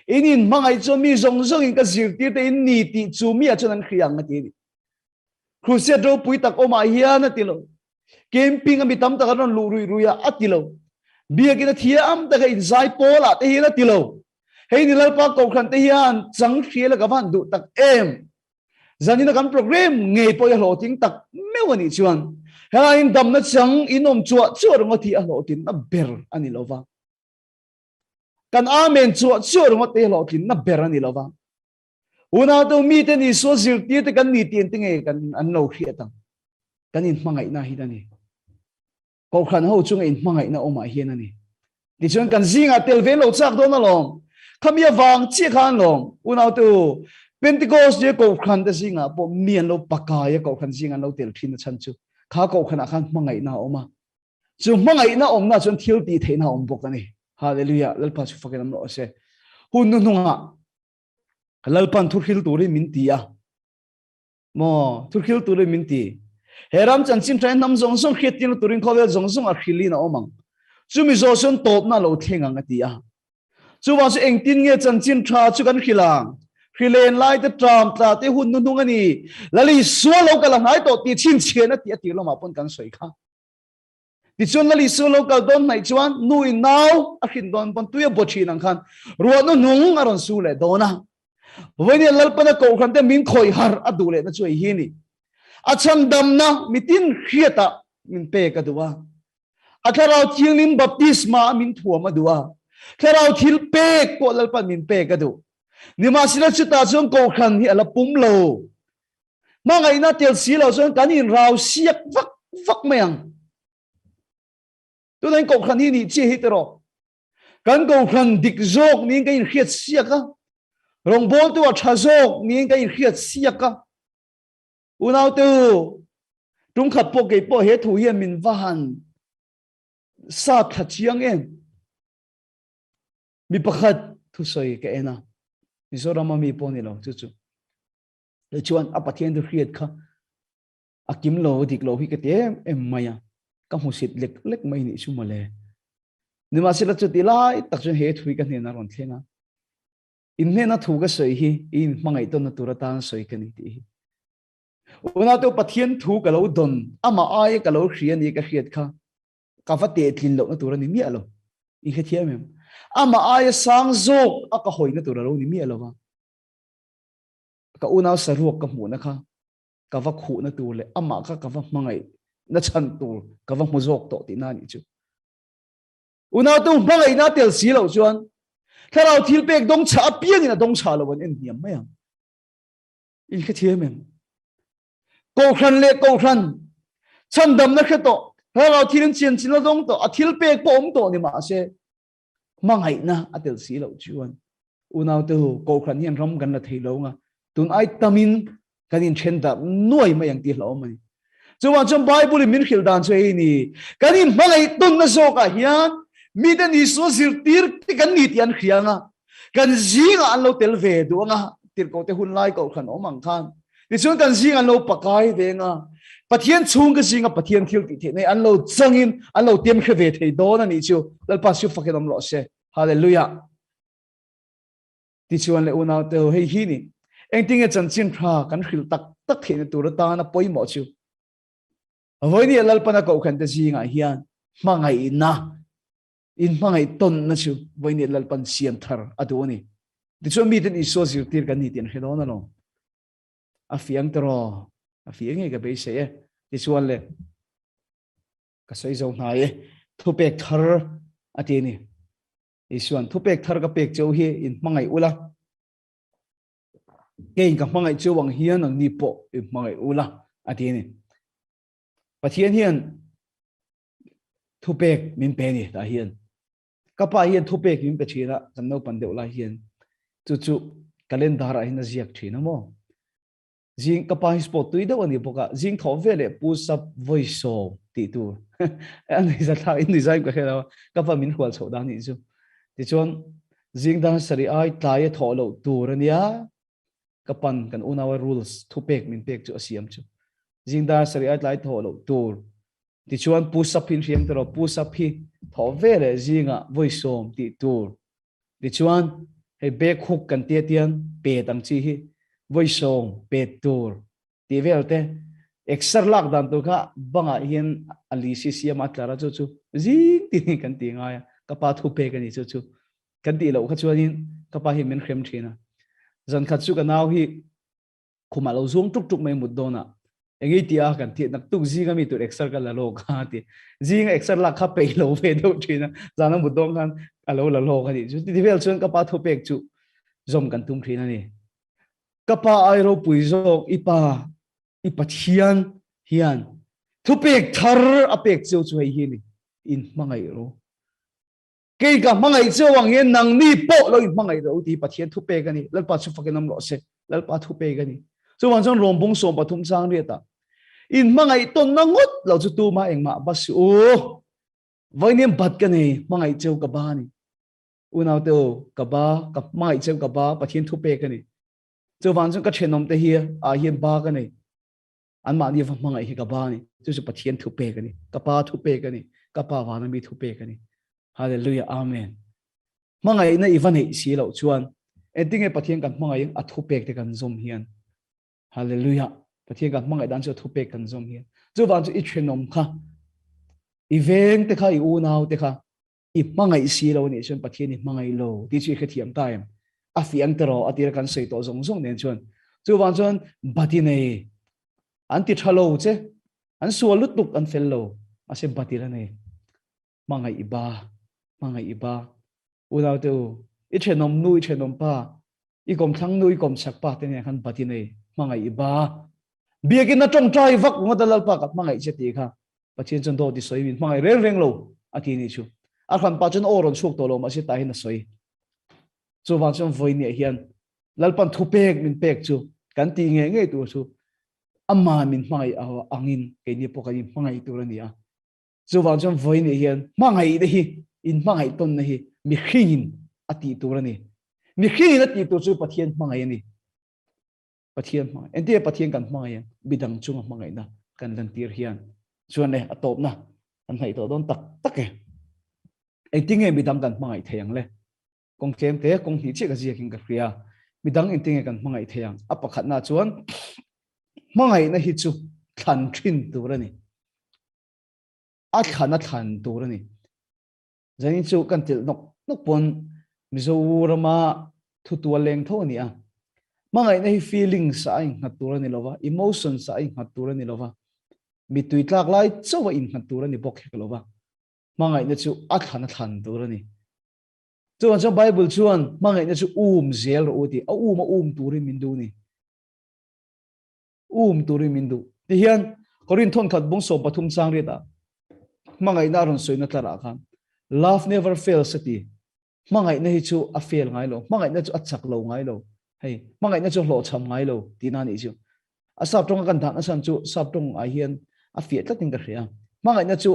In inhmangaih chuan mi zawng zawngin ka zirtirte in ni tih chu mi ah chuan an hria ang a ti a ni. Crusade ropui tak awmah hian a ti lo. Camping a mi tam tak an rawn luh ruih ruih a, a ti lo. Biakin a thiam taka inzai pawlah te hian a ti lo. Hei ni Lalpa Kohhran te hian chang hria la ka van duh tak em. Zanina kan program ngei pawh i a hlawhtling tak meuh a nih chuan helaiin damna chang in awm chuah chuah ringawt hi a hlawhtlinna ber a ni lova. Kan amen chuah chuah ringawt te hi a hlawhtlinna ber a ni lova. Unau mite Isua zirtir te kan ni tih ente nge kan an lo hriat ang. Kan inhmangaihna hi a ni. Kohhran ho chunga inhmangaihna awmah hian a ni. Tichuan kan zingah tel ve lo chak dawn alawm. Khami avang chiah khan lawm. Unaute u, Pentecost ni kohhran te zingah pawh mi an lo pakai a, kohhran zingah an lo tel thin a chhan chu kha kohhranah khan hmangaihna a awm a. Chu hmangaihna awmna chuan thil tih theihna a awm bawk a ni. Hallelujah. Lalpa chu fakin awm rawh se. Hun hnuhnungah Lalpan thuhril turin min ti a. Maw, thuhril turin min ti. He ram chanchin tha hnam zawng zawng hriattirna turin khawvel zawng zawng a hrilin a awm ang. Chumi zawh chuan tawpna a lo thleng ang a ti a. Chuvang chu engtin nge chanchin tha chu kan hrilh ang? Hrilen lai te ṭam tla te hun hnuhnung a ni. Lal Isua lo kal a hnai tawh tih chhinchhiahna tih a tir lamah pawn kan sawi kha. Tichuan Lal Isua lo kal dawn hnaih chuan nu in nau a hrin dawn pawn tui a baw thin ang khan ruah nu hnung a rawn su leh dawn a. Vawinia Lalpana kohhran te min khawih harh a duh lehna chu ei hi ni. A chhandamna mitin hriatah min pek a duh a. A thlarau thianghlim baptisma a min thuam a duh a. Thlarau thil pek pawh Lalpan min pek a duh. Nimahsela chutah chuan kohhran hi a la pum lo. Hmangaihna tel si lo chuan kan inrau siak vak vak mai ang. Tunah in kohhran hi nih chiah hi tiraw. Kan kohhran dik zawk niin ka inhriat siak a. Rawngbawltu a tha zawk niin ka inhriat siak a. Unaute u, tumkhat pawh kei pawh he thu hian min va han sa thla chiang em. Mi pakhat thusawi ka en a. Mizoram a mi pawh ni lo chu chu. Tichuan a Pathian chu hriat kha a kim lo dik lo hi ka ti em em mai a, ka hmusit lek lek mai nih chu mawle. Nimahsela chuti lai tak chuan he thui ka hnenah rawn thleng a, in hnena thu ka sawi hi i inhmangaih tawnna tur atan sawi ka ni tih hi. Unau Pathian thu ka lo dawn, amah aia ka lo hria ni ka hriat kha ka va tehtlin lohna tur a ni miah lo. In hrethiam em? Amah aia sang zawk a ka hawina tur a lo ni miah lo va. Ka unau saruak ka hmuhna kha ka va khuhna tur leh amah kha ka va hmangaih na chhan tur ka va hmu zawk tawh tihna a nih chu. Unau tu hmangaihna tel si loh chuan thlarau thil pek dawng chhah apiangin a dawng chhah lo an en hniam mai ang. In hrethiam em? Kohhran leh kohhran chhandamna hre tawh, thlarau thil in chian chin a dawng tawh, a thil pek pawh awm tawh ni mahse hmangaihna a tel si loh chuan unaute hu kohhran hian ram kan la thei lo nga tun ai tamin kan inthen darh nuai mai ang tih hlauhawm a ni. Chuvang chuan Bible in min hrilh dan chu hei ni, kan inhmangaih tawnna zawkah hian miten Isua zirtir te kan ni tih an hria anga kan zingah an lo tel ve duh anga tirhkohte hun lai kohhran awm ang khan Tichuan kan zing an lo pakai ve nga, Pathian chhung ka zinga Pathian thil tih theih nei an lo changin an lo tem hre ve thei dawn a nih chu. Lalpa chu fakin awm rawh se. Hallelujah. Tichuan le unaute ho, hei hi ni, engtinge chanchin tha kan hrilh tak tak theihna tur atana pawimawh chu? Vawinia Lalpana kohhran te zingah hian hmangaihna, inhmangaih tawnna chu vawinia Lalpan siam thar a duh a ni. Tichuan miten Isua zirtir kan ni tih an hre dawn alawm. A fiang tiraw? A fiang ngei ka beisei e. Tichuan le, ka sawi zo hnai e, thupek thar a ti a ni. Isuan thupek thar ka pek cheu hi in hmangaih ula, keiin ka hmangaih cheu ang hian ang ni pawh in hmangaih ula a ti a ni. Pathian hian thupek min pe ni tah hian. Ka pa hian thupek min pe thin a, kan naupan deuh lai hian chu chu calendar ah hian a ziak thin a maw. Zing ka pa hi sport tui deuh a ni bawk a, zing thawh ve leh pu sap vawi sawm tih tur a ni za thlak in design ka hre lo a, ka pa min hual chhoh dan nih chu. Tichuan zing dan sarih ai tlai a thawh loh tur a nia, ka pan kan unau a rules thupek min pek chu a siam chu. Zing dan sarih ai tlai thawh loh tur. Tichuan pu sap hi in hriam tawh lo, pu sap hi thawh ve leh zingah vawi sawm tih tur. Tichuan, hei back hook kan tia tiang pet ang chi hi vawi sawm pet tur tih vel te exer lak dan tur kha bangah hian a li si siam a tlar a chu chu zing tin hi kan ti ngai a, ka pa thu pek a ni chu chu kan tih loh kha chuanin ka pa hi min hrem thin a. Zan khat chu ka nau hi khumah lo zuang tuk tuk mai mut dawnah engei tia kan thiat nak tuk zinga mi tur exer ka la lawk a ti zinga exer lak kha peih lo ve deuh thin a zana mut dawn khan a lo la lawk a ni chu ti vel chuan ka pa thu pek chu zawm kan tum thin a ni ka pa ai ropui zawk i pa i Pathian hian thupek thar a pek cheu chu hei hi ni in hmangaih ro Kei ka hmangaih cheu ang hian nangni pawh lo inhmangaih rawh u tih hi Pathian thupek a ni. Lalpa chu fakin awm rawh se. Lalpa thupek a ni. Chuvang chuan Rawmbung 13 chang riatah inhmangaih tawnna ngawt lo chu tumah engmah va suh u. Vawiin bat ka nei, hmangaih cheu ka ba a ni. Unaute u, ka ba, ka hmangaih cheu ka ba, Pathian thupek a ni. Chuvang chuan ka thenawmte hi ah hian ba ka nei. Anmahni va hmangaih hi ka ba a ni. Chu chu Pathian thupek a ni. Ka Pa thupek a ni. Ka Pa vana mi thupek a ni. Hallelujah. Amen. Hmangaihna i va neih si loh chuan engtinge Pathian kan hmangaih a thupek te kan zawm hian. Hallelujah. Pathian kan hmangaih dan chu a thupek kan zawm hian. Chuvang chu i thenawm kha, i veng te kha, i unau te kha i hmangaih si lo anih chuan Pathian i hmangaih lo tih chu i hrethiam ta em? A fiang te rawh a tira kan sawi tawh zawng zawng nen chuan. Chuvang chuan bati nei an ti tha lo che, an sual lutuk an fel lo, mahse bati la nei. Hmangaih i ba, hmangaih i ba. Unau te u, i thenawm nu, i thenawm pa, i kawmthlang nu, i kawmchhak pa te nen khan bati nei, hmangaih i ba. Biakin a tawngtai vak ringawt a Lalpa ka hmangaih che tih kha Pathian chuan dawt i sawi min hmangaih reng reng lo a ti nih chu. A hran pa chuan aw rawn chhuak tawh lo mahse tah hian a sawi. Chuvang chuan vawinia hian Lalpan thupek min pek chu kan tih ngei ngei tur chu ama min hmangaih angin keini pawh kan inhmangaih tur a ni a. Chuvang chuan vawinia hian hmangaihna hi inhmangaih tawnna hi mihringin a tih tur a ni. Mihringin a tih tur chu Pathian hmangaih a ni. Pathian hmangaih. Entir Pathian kan hmangaih ang, midang chunga hmangaihna kan lantir hian chuan le a tawpna kan hnaih tawh dawn tak tak e. Engtinge midang kan hmangaih thei ang le? Kawng tlem te, kawng hnih chiah ka ziakin ka hria. Midang engtinge kan hmangaih thei ang? A pakhatna chuan hmangaihna hi chu thlan thin tur a ni. A thlan a thlan tur a ni. Zanin chu kan tilh nawk nawk pawn Mizorama thutual leng tho a ni a. Hmangaihna hi feelings ah a innghat tur a ni lova, emotions ah a innghat tur a ni lova, mittui tlak lai chauh a innghat tur a ni bawk hek lova. Hmangaihna chu a thlan a thlan tur a ni. Chuvang chuan Bible chuan hmangaihna chu um zel rawh u tih, a um a um turin min duh a ni. Um turin min duh. Tihian Korinth thawnkhat bung 13 chang riatah hmangaihna a rawn sawina tlarah khan love never fails a ti. Hmangaihna hi chu a fail ngai lo, hmangaihna chu a chak lo ngai lo, hei hmangaihna chu hlawhchham ngai lo tihna a nih chu. A sap tawnga kan dahna chhan chu sap tawng ah hian a fiah tlatin ka hria. Hmangaihna chu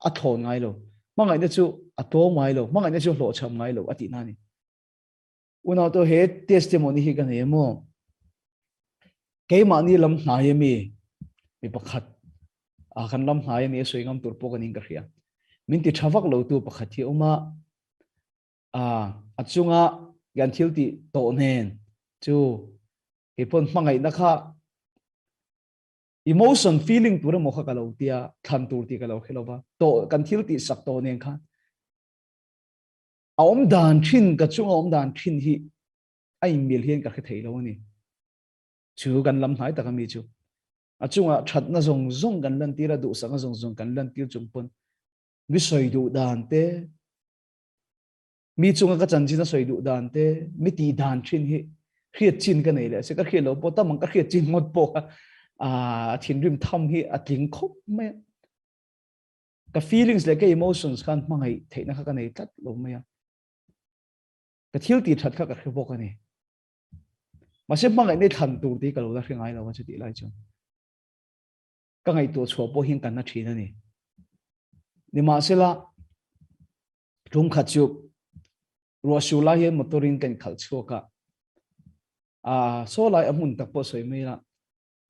a thawn ngai lo, hmangaihna chu a tlawm ngai lo, hmangaihna chu hlawhchham ngai lo a tihna a ni. Unau te he testimony hi ka nei emaw keimahni lam hnai ami mi pakhat a kan lam hnai ami a sawi ngam tur pawh ka ning ka hria min ti tha vak lo tu pakhat hi awm a a a chunga Kan thil tih tawh nen chu kei pawn hmangaihna kha emotion feeling tur emaw kha ka lo tia thlan tur tih ka lo hre lova tawh kan thil tih sak tawh nen khan a awm dan thin ka chunga awm dan thin hi a inmil hian ka hre thei lo a ni. Chu kan lam hnai tak ami chu a chunga thatna zawng zawng kan lantir a duhsakna zawng zawng kan lantir chung pawn mi sawi duh dan te mi chunga ka chanchin a sawi duh dan te mi tih dan thin hi hriat chin ka nei leh se ka hriat lo pawh tam ang ka hriat chin ngawt pawh kha a thinrim tham hi a tling khawp mai a ka feelings leh ka emotions khan hmangaih theihna kha ka nei tlat lo mai a ka thil tih that kha ka hre bawk a ni mahse hmangaih nei thlan tur tih ka lo la hre ngai lo a chutih lai chuan ka ngaihtuah chhuah pawh hian kan na thin a ni nimahsela Tum khat chu ruah sur lai hian motor in kan khalh chhuak a, a saw lai a hmun tak pawh sawi mai la,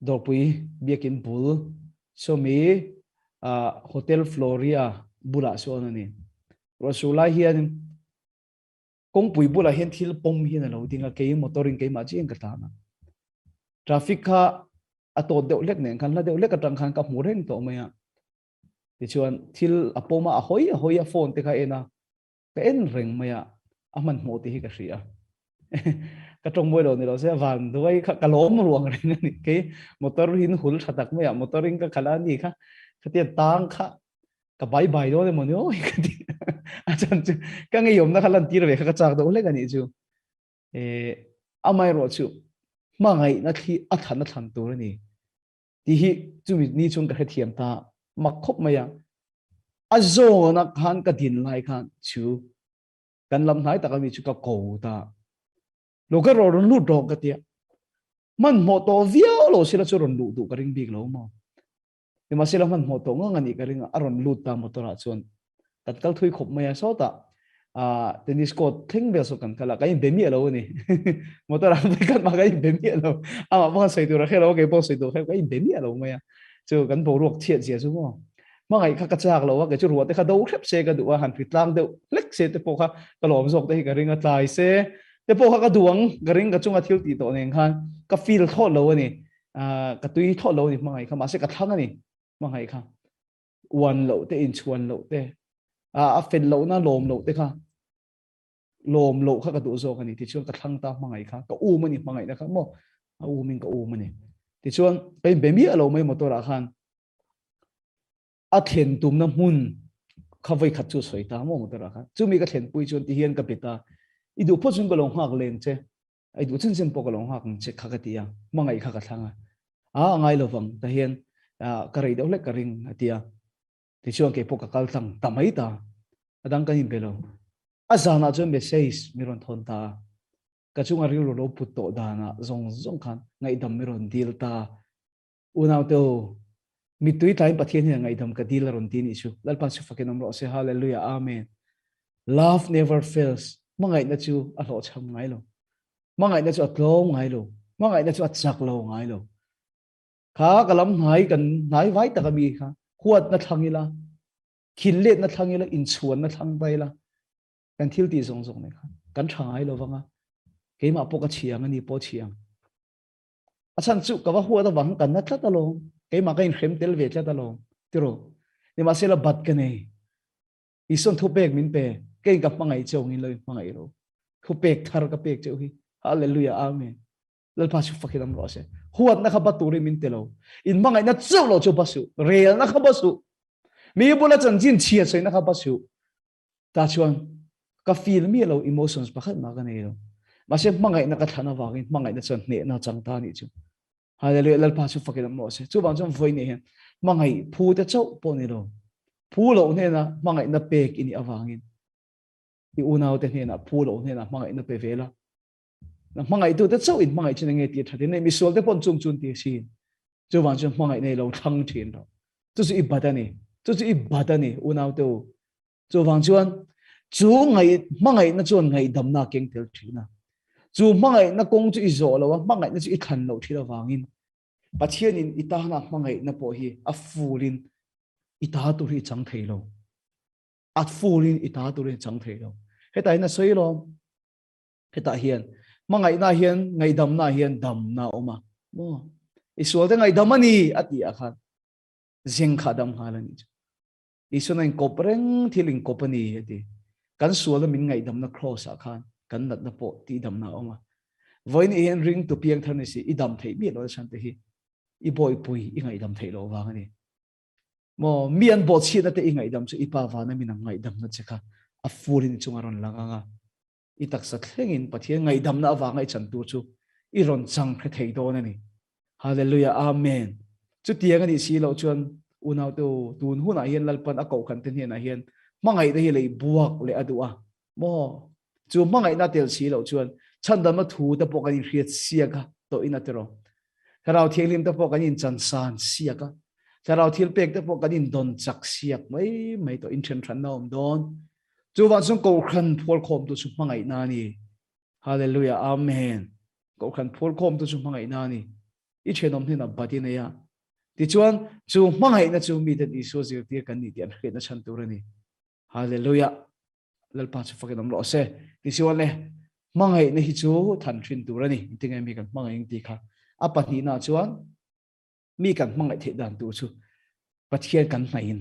Dawrpui biakin bul sawmi Hotel Floria bulah sawn a ni. Ruah sur lai hian kawngpui bulah hian thil pawm hian a lo ding a, kei motor in keimah chiah in ka tlan a. Traffic kha a tawt deuh hlek nen khan hla deuh hlek atang khan ka hmu reng tawh mai a. Tichuan thil a pawm a, a hawi a hawi a phone te kha en a, ka en reng mai a, a hmanhmawh tih hi ka hria. Ka tawng mawi lo ni lo se van duai kha ka lawm ruang reng a ni. Kei motor in hul tha tak mai a, motor in ka khalh a ni kha, khatia tang kha ka bai bai dawn emaw ni aw ka ti. A chan chu ka ngeiawmna kha lan tir ve kha ka chak deuh hlek a nih chu. Eh, amaherawhchu hmangaihna thli a thlan a thlan tur a ni. Tih hi chumi ni chuan ka hrethiam ta mak khawp mai a. A zawna khan ka din lai khan chu kan lam hnai tak ami chu ka ko ta. Lo ka rawn rawn lut rawh ka tia. Hmanhmawh tawh viau lo sila chu rawn luh duh ka ring bik lo maw. Nimahsela hmanhmawh tawh ngang a nih ka ring a, a rawn lut ta motor ah chuan. Kan kal thui khawp mai a sawtah tennis court thleng vel saw kan kal a, kan inbe miah lo a ni. Motor ah kan mah kan inbe miah lo. Amah pawh khan sawi tur a hre lo a, kei pawh sawi tur a hre lo, kan inbe miah lo mai a. Chu kan boruak chhiat zia chu maw. Hmangaih kha ka chak lo a, kei chu ruah te kha do hrep se ka duh a, han hri tlang deuh hlek se te pawh kha ka lawm zawk te hi ka ring a, tlai se te pawh kha ka duh ang, ka ring ka chunga thil tih tawh nen khan ka feel thlawt lo a ni. Ka tui thlawt lo a ni hmangaih kha, mahse ka thlang a ni hmangaih kha. uan loh te inchhuan loh te a fel lohna lawm loh te kha lawm loh kha ka duh zawk a ni tichuan ka thlang ta hmangaih kha ka um a ni hmangaihna kha maw a umin ka um a ni tichuan ka inbe miah lo mai motor ah khan a thlen tumna hmun kha voi khat chu sawi ta maw motor ah khan chumi ka thlen pui chuan ti hian ka be ta i duh phawt chuan ka lo nghak leng che Ai duh chen chen pawh ka lo nghak ang che kha ka ti a, hmangaih kha ka thlang a. A a ngai lovang ta hian ka rei deuh hlek ka ring a ti a. Tichuan kei pawh ka kal tlang ta mai ta. A dang kan inbe lo. A zanah chuan message mi rawn thawn ta a. Ka chunga rilru lo put tawh danah zawng zawng khan ngaihdam mi rawn dil ta. Unaute u, mittui tlaiin Pathian hian ngaihdam ka dil a rawn ti nih chu. Lalpa chu fakin awm rawh se. Hallelujah. Amen. Love never fails. Hmangaihna chu a hlawhchham ngai lo. Hmangaihna chu a tlawm ngai lo. Hmangaihna chu a chak lo ngai lo. Kha ka lam hnai kan hnai vai tak ami kha huatna thlang ila, khinletna thlang ila, inchhuanna thlang ta ila, kan thil tih zawng zawng nei kha kan tha ngai lo vanga. Keimah pawh ka chhiang ani pawh chhiang. A chhan chu ka va huat avang kan na tlat alawm. Keimah ka inhrem tel ve tlat alawm. Tiraw? Nimahsela bat ka nei. Isuan thupek min pe. Kei ka hmangaih cheu angin lo in hmangaih ro. Thupek thar ka pek cheu hi. Hallelujah. Amen. Lalpa chu fakin awm rawh se. Huatna kha ba turin min ti lo. In hmangaihna chauh lo chu ba suh. Relna kha ba suh. Mi bula chanchin chhia sawina kha ba suh. Ta chuan ka feel miah lo emotions pakhat mah ka nei lo. Mahse hmangaihna ka thlan avangin hmangaihna chuan hnehna chang ta nih chu. Hallelujah Lalpa chu fakin awm rawh se. Chuvang chuan vawi nei hian hmangaih phu te chauh pawh ni lo. Phu loh hnena hmangaihna pek i nih avangin i unaute hnenah phu loh hnenah hmangaihna pe ve la. Na hmangaihtute chauh in hmangaih chin enge tih thatin nei misual te pawn chung chun ti sin. Chuvang chuan hmangaih nei lo thlang thin rawh. Chu chu i bat a ni. Chu chu i bat a ni unaute u. Chuvang chuan chu ngaih hmangaihna chuan ngaihdamna keng tel thin a. Chu hmangaihna kawng chu i zawh lo a, hmangaihna chu i thlan loh thin avangin Pathianin i tana hmangaihna pawh hi a fulin i ta tur hi i chang thei lo. A fulin i ta tur hi i chang thei lo. Hetah hian a sawi lawm. Hetah hian hmangaihna hian ngaihdamna hian damna a awm a. Maw? I sualte ngaihdam a ni a tih ah khan zeng kha a dam nghal a nih chu. Isuan a inkawp reng thil inkawp a ni a ti. Kan sualna min ngaihdamna kraws ah khan kan natna pawh tihdamna a awm a. Vawiin hian ringtu piangthar ni si i dam theih miah loh chhan te hi i bawihpui i ngaihdam theih loh vang a ni. Maw mi an bawhchhiatna te i ngaihdam chu i pa vana min ang ngaihdamna che kha a full in i chunga rawn lang ang a. I taksa thlengin Pathian ngaihdamna avanga i chan tur chu i rawn chang hre thei dawn a ni. Hallelujah Amen. Chutiang a nih si loh chuan unaute u, tun hunah hian Lalpan a kohhran te hnenah hian hmangaihna hi lei buak leh a duh a maw? Chu hmangaihna tel si loh chuan chhandamna thu te pawh kan inhriat siak a tawhin a tiraw. Thlarau Thianghlim te pawh kan inchansan siak a, Thlarau thilpek te pawh kan indawn chak siak mai mai tawh, inthenhranna a awm dawn. Chuvang chuan Kohhran phualkhawmtu chu hmangaihna a ni. Hallelujah, Amen. Kohhran phualkhawmtu chu hmangaihna a ni. I thenawm hnenah bat i nei a. Tichuan, chu hmangaihna chu miten Isua zirtir kan ni tih an hriatna chhan tur a ni. Hallelujah. Lalpa chu fakin awm rawh se. Tichuan le, hmangaihna hi chu than thin tur a ni. Engtinge mi kan hmangaih ang tih kha. A pahnihna chuan mi kan hmangaih theih dan tur chu Pathian kan hnaihin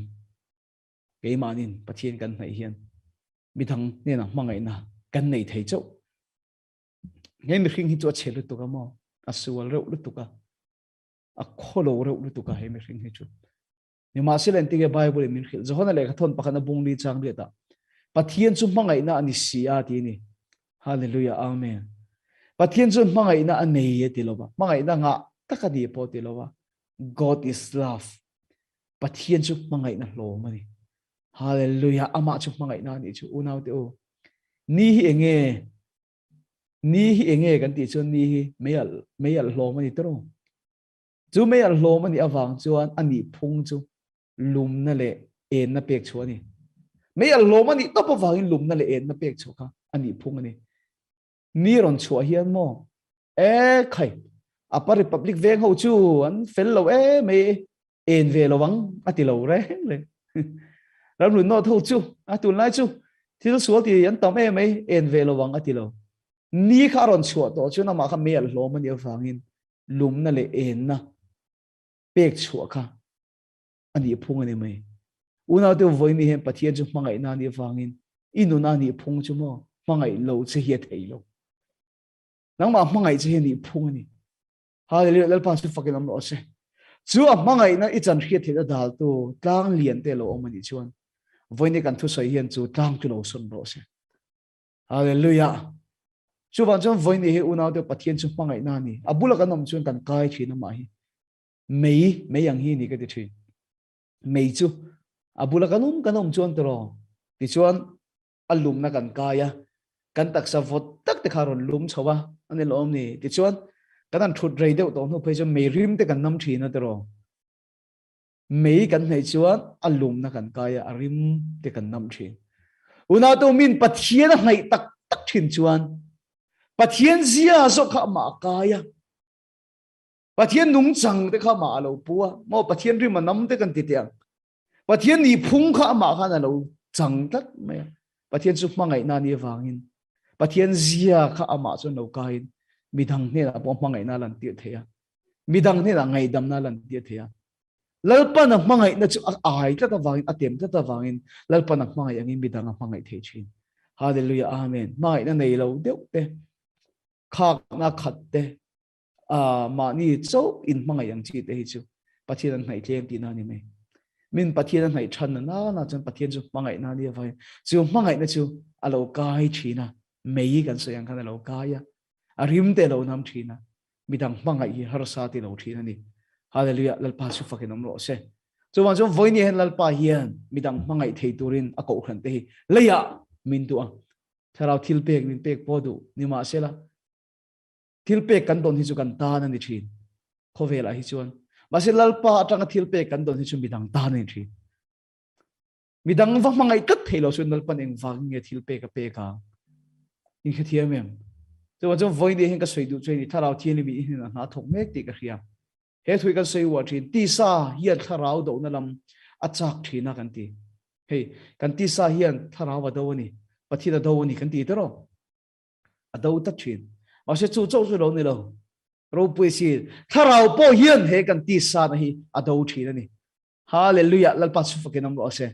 keimahnin Pathian kan hnaih hian midang hnenah hmangaihna kan nei thei chauh. He mihring hi chu a chhe lutuk a maw? A sual reuh lutuk a. A khawlo reuh lutuk a he mihring hi chu. Nimahsela engtinge Bible in min hrilh? Johana lehkha thawn pakhat a bung li chang riat ah Pathian chu hmangaihna a ni si a ti a ni. Hallelujah Amen. Pathian chu hmangaihna a nei a ti lova, hmangaihna ngah tak a ni pawh ti lova. God is love. Pathian chu hmangaihna hlawm a ni. Hallelujah. Amah chu hmangaihna a nih chu unaute u. Ni hi enge? Ni hi enge kan tih chuan ni hi meialh meialh hlawm a ni tawrh. Chu meialh hlawm a nih avang chuan a nih phung chu lumna leh enna pek chhuah a ni. Meialh hlawm a nih tawp avangin lumna leh enna pek chhuah kha a nih phung a ni. Ni rawn chhuah hian maw e khai apa Republic veng ho chu an fel lo e mai en ve lo ang a ti lo reng reng. Ramhlun North ho chu a tunlai chu thil sual ti an tam e mai en ve lo ang a ti lo. Ni kha a rawn chhuah tawh chuan amah kha meialh hlawm a nih avangin lumna leh enna pek chhuah kha a nih phung a ni mai. Unaute vawiin hian Pathian chu hmangaihna a nih avangin i nuna nih phung chu maw hmangaih lo che hi a thei lo. Nangmah hmangaih che hi a nih phung a ni. Hallelujah Lalpa chu fakin awm rawh se. Chu a hmangaihna i chan hriat theihna daltu tlang lian te lo awm a nih chuan vawiin kan thusawi hian chu tlang chu lo sawn rawh se. Hallelujah. Chuvang chuan vawiin hi unaute Pathian chu hmangaihna a ni. A bula kan awm chuan kan kai thin amah hi. Mei, mei ang hi ni ka ti thin. Mei chu a bula kan awm kan awm chuan tiraw. Tichuan a lumna kan kai a, kan taksa vawt tak te kha rawn lum chho a, a ni lawm ni. Tichuan kan han thut rei deuh tawh hnu phei chuan mei rim te kan nam thin a tiraw. Mei kan hnaih chuan a lumna kan kai a, a rim te kan nam thin. Unautu min Pathian a hnaih tak tak thin chuan Pathian zia zawk kha amah a kai a. Pathian nungchang te kha amah a lo pu a. Maw Pathian rim a nam te kan ti teh ang. Pathian nihphung kha amah khan a lo chang tlat mai a. Pathian chu hmangaihna ni avangin Pathian zia kha amah chuan lo kaiin midang hnenah pawh hmangaihna a lantir thei a. Midang hnenah ngaihdamna a lantir thei a. Lalpan a hmangaihna chu a ai tlat avangin, a tem tlat avangin Lalpan a hmangaih angin midang a hmangaih thei thin. Hallelujah, Amen. Hmangaihna nei lo deuh te, khakna khat te, mahni chauh in hmangaih ang chi te hi chu Pathian an hnaih tlem tihna a ni mai. Min Pathian a hnaih than na na chuan Pathian chu hmangaihna a ni avangin chu hmangaihna chu a lo kai thin a, mei kan sawi ang khan a lo kai a, a rim te a lo nam thin a, midang hmangaih hi harsa ti lo thin a ni. Hallelujah, Lalpa chu fakin awm rawh se. Chuvang chuan vawiin hian Lalpa hian midang hmangaih thei turin a kohhran te hi leiah min duh a, thlarau thil pek min pek pawh duh ni mahsela thil pek kan dawn hi chu kan tan a ni thin khawvelah hi chuan mahse Lalpa atanga thil pek kan dawn hi chu midang tan a ni thin. Midang va hmangaih tlat thei lo chuan Lalpan engvangin nge thil pek a pek ang? In hrethiam em? Chuan chuan vawiin hian ka sawi duh chu hei thlarau thianghlim in hnenah hna a thawk mek tih ka hria. He thui kan sawi uar thin, tisa hian thlarau dohna lam a chak thin a kan ti. Hei, kan tisa hian thlarau a do a ni, Pathian a do a ni kan ti tiraw? A do tlat thin. Mahse chu chauh chu lo ni lo. Ropui si thlarau pawh hian he kan tisa na hi a do thin a ni. Hallelujah Lalpa chu fakin awm rawh se.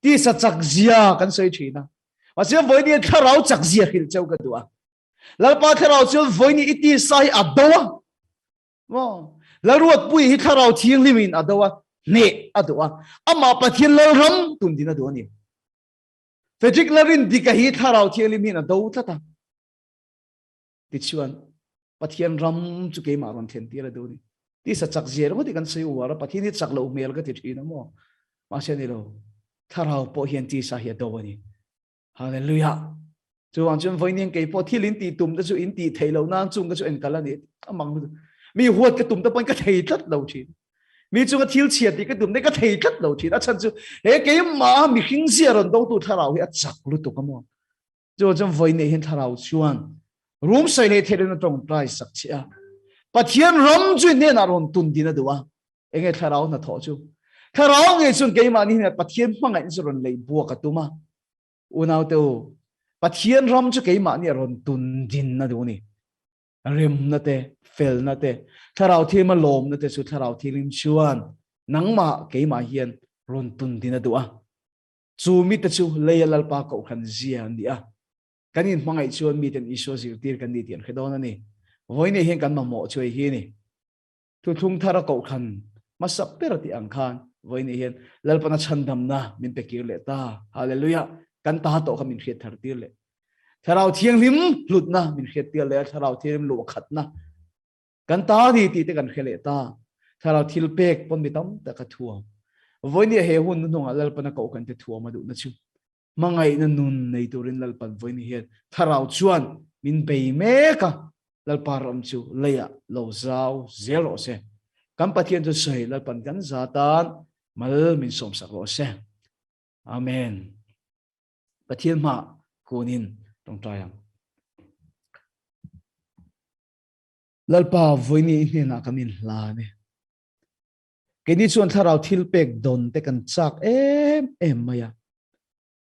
Tisa chak zia kan sawi thin a. Mahse vawiin thlarau chak zia hrilh cheu ka duh a. Lalpa thlarau chuan vawiin i tisa hi a do a. Maw? Lalruatpui hi thlarau thianghlimin a do a, hneh a duh a. Amah Pathian Lalram tun din a duh a ni. Frederick Lalrindika hi thlarau thianghlim hian a do tlat a. Tichuan, Pathian ram chu keimah rawn thlen tir a duh a ni. Tisa chak zia ringawt hi kan sawi uar a, Pathian hi chak loh hmel ka ti thin a maw? Mahse ni lo, thlarau pawh hian tisa hi a do a ni. Hallelujah! Chuvang chuan vawiin kei pawh thil in tih tum te chu in tih theih loh nan chung ka chu enkal a ni. Amang lutuk. Mi huat ka tum te pawhin ka thei tlat lo thin. Mi chunga thil chhia tih ka tum te ka thei tlat lo thin. A chhan chu he keimah mihring zia rawn dotu thlarau hi a chak lutuk a maw. Chuvang chuan vawiin hian thlarau chuan rum sawi leh theih rin a tawngtai sak che a. Pathian ram chu hnenah rawn tun din a duh a. Enge thlarau hnathawh chu? Thlarau ngei chuan keimahni hnenah Pathian hmangaihna chu rawn lei buak a tum a. Unaute u, Pathian ram chu keimahni a rawn tun din a duh a ni. Remna te, felna te, thlarau thianghlim a lawmna te chu thlarau thianghlim chuan nangmah keimah hian rawn tun din a duh a. Chu mite chu leia Lalpa kohhran zia an ni a. Kan inhmangaih chuan miten Isua zirtir kan ni tih an hre dawn a ni. Vawiin hian kan mamawh chu hei hi a ni. Thuthlung thar a kohhran hmasa ber a tih ang khan vawiin hian Lalpana chhandamna min pe kir leh ta. Hallelujah! Kan ta tawh kha min hriat thar tir leh. Thlarau Thianghlim hlutna min hriat tir leh a, Thlarau Thianghlim luahkhatna kan ta ni tih te kan hre leh ta. Thlarau thil pek pawn mi tam tak a thuam. Vawiin he hun hnuhnungah Lalpana kohhran te thuam a duhna chu Hmangaihna nun nei turin Lalpan vawiin hian thlarau chuan min bei mek a, Lalpa ram chu leiah lo zau zel rawh se. Kan Pathian chu sawi Lalpan kan za tan mal min sawmsak rawh se. Amen. Pathian hma kunin tawngtai ang. Lalpa vawiin i hnenah kan inhlan e. Keini chuan thlarau thil pek dawn te kan chak em em mai a.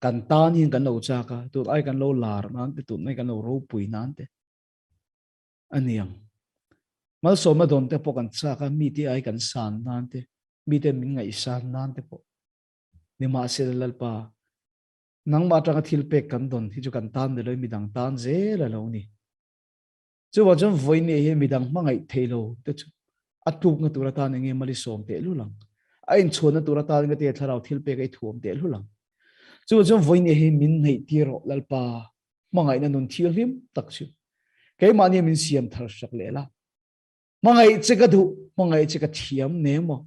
Kan tan hian kan lo chak a, tun ai kan lo lar nan te, tun ai kan lo ropui nan te a ni ang. Malsawmna dawn te pawh kan chak a, mite ai kan san nan te, mite min ngaihsan nan te pawh. Nimahsela Lalpa, nangmah atanga thil pek kan dawn hi chu kan tan ni lo, midang tan zel a lo ni. Chuvang chuan vawiin hian midang hmangaih thei lo te chu a tlukna tur atan enge mali sawm teh lul ang. A inchhuanna tur atan enge te thlarau thil pek a i thuam teh lul ang. Chuvang chuan vawiin hian min hneih tir rawh Lalpa hmangaihna nun thianghlim tak chu keimahni min siam thar sak leh la. Hmangaih che ka duh, hmangaih che ka thiam ne maw.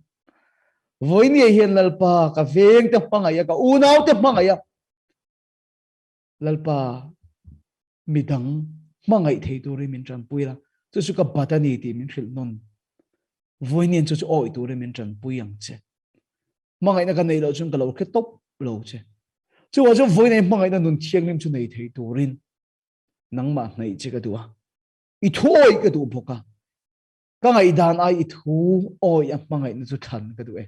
Vawiin hian Lalpa ka veng te hmangaih a, ka unau te hmangaih a, Lalpa midang hmangaih thei turin min tanpui la, chu chu ka bat a ni tih min hrilh nawn. Vawiin chu chu awih turin min tanpui ang che. Hmangaihna ka neih loh chuan ka lo hre tawp lo che. Chuvang chuan vawiin hmangaihna nun thianghlim chu nei thei turin nangmah hnaih che ka duh a, i thu awih ka duh bawk a. Ka ngaihdan ai i thu awih a hmangaihna chu thlan ka duh e.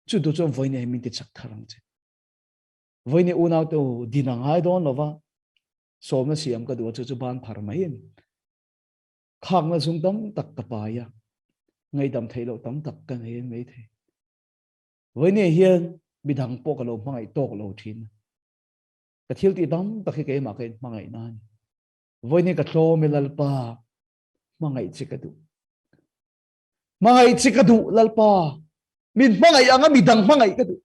Chu tu chuan vawiin hi min ti chak thar ang che. Vawiin unau te u din a ngai dawn lova, sawmna siam ka duh a chu chu ban phar mai a ni. Khakna zung tam tak ka pai a, ngaihdam theih loh tam tak ka nei mai thei. Vawiin hian midang pawh ka lo hmangaih tawk lo thin a. Ka thil tih tam tak hi keimah ka inhmangaih na a ni. Vawiin ka tlawm e Lalpa, hmangaih che ka duh. Hmangaih che ka duh Lalpa, min hmangaih anga midang hmangaih ka duh.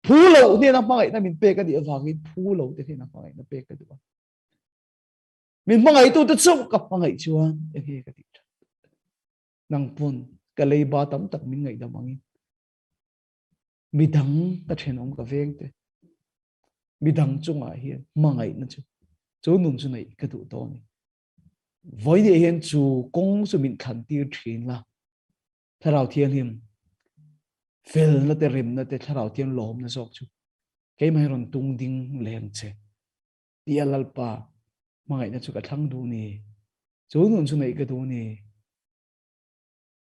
Phu lo hnena hmangaihna min pek a nih avangin phu lo te hnena hmangaihna pek ka duh a. Min hmangaihtu te chauh ka hmangaih chuan enge ka tih that. Nang pawn ka leiba tam tak min ngaihdam angin midang ka thenawm ka veng te midang chungah hian hmangaihna chu chu nun chu neih ka duh tawh a ni. Vawiin hian chu kawng chu min thlan tir thin la. Thlarau Thianghlim felna te remna te Thlarau Thiang lawmna zawk chu keimah hi rawn tung ding leng che tia Lalpa hmangaihna chu ka thlang duh ni chu nun chu neih ka duh ni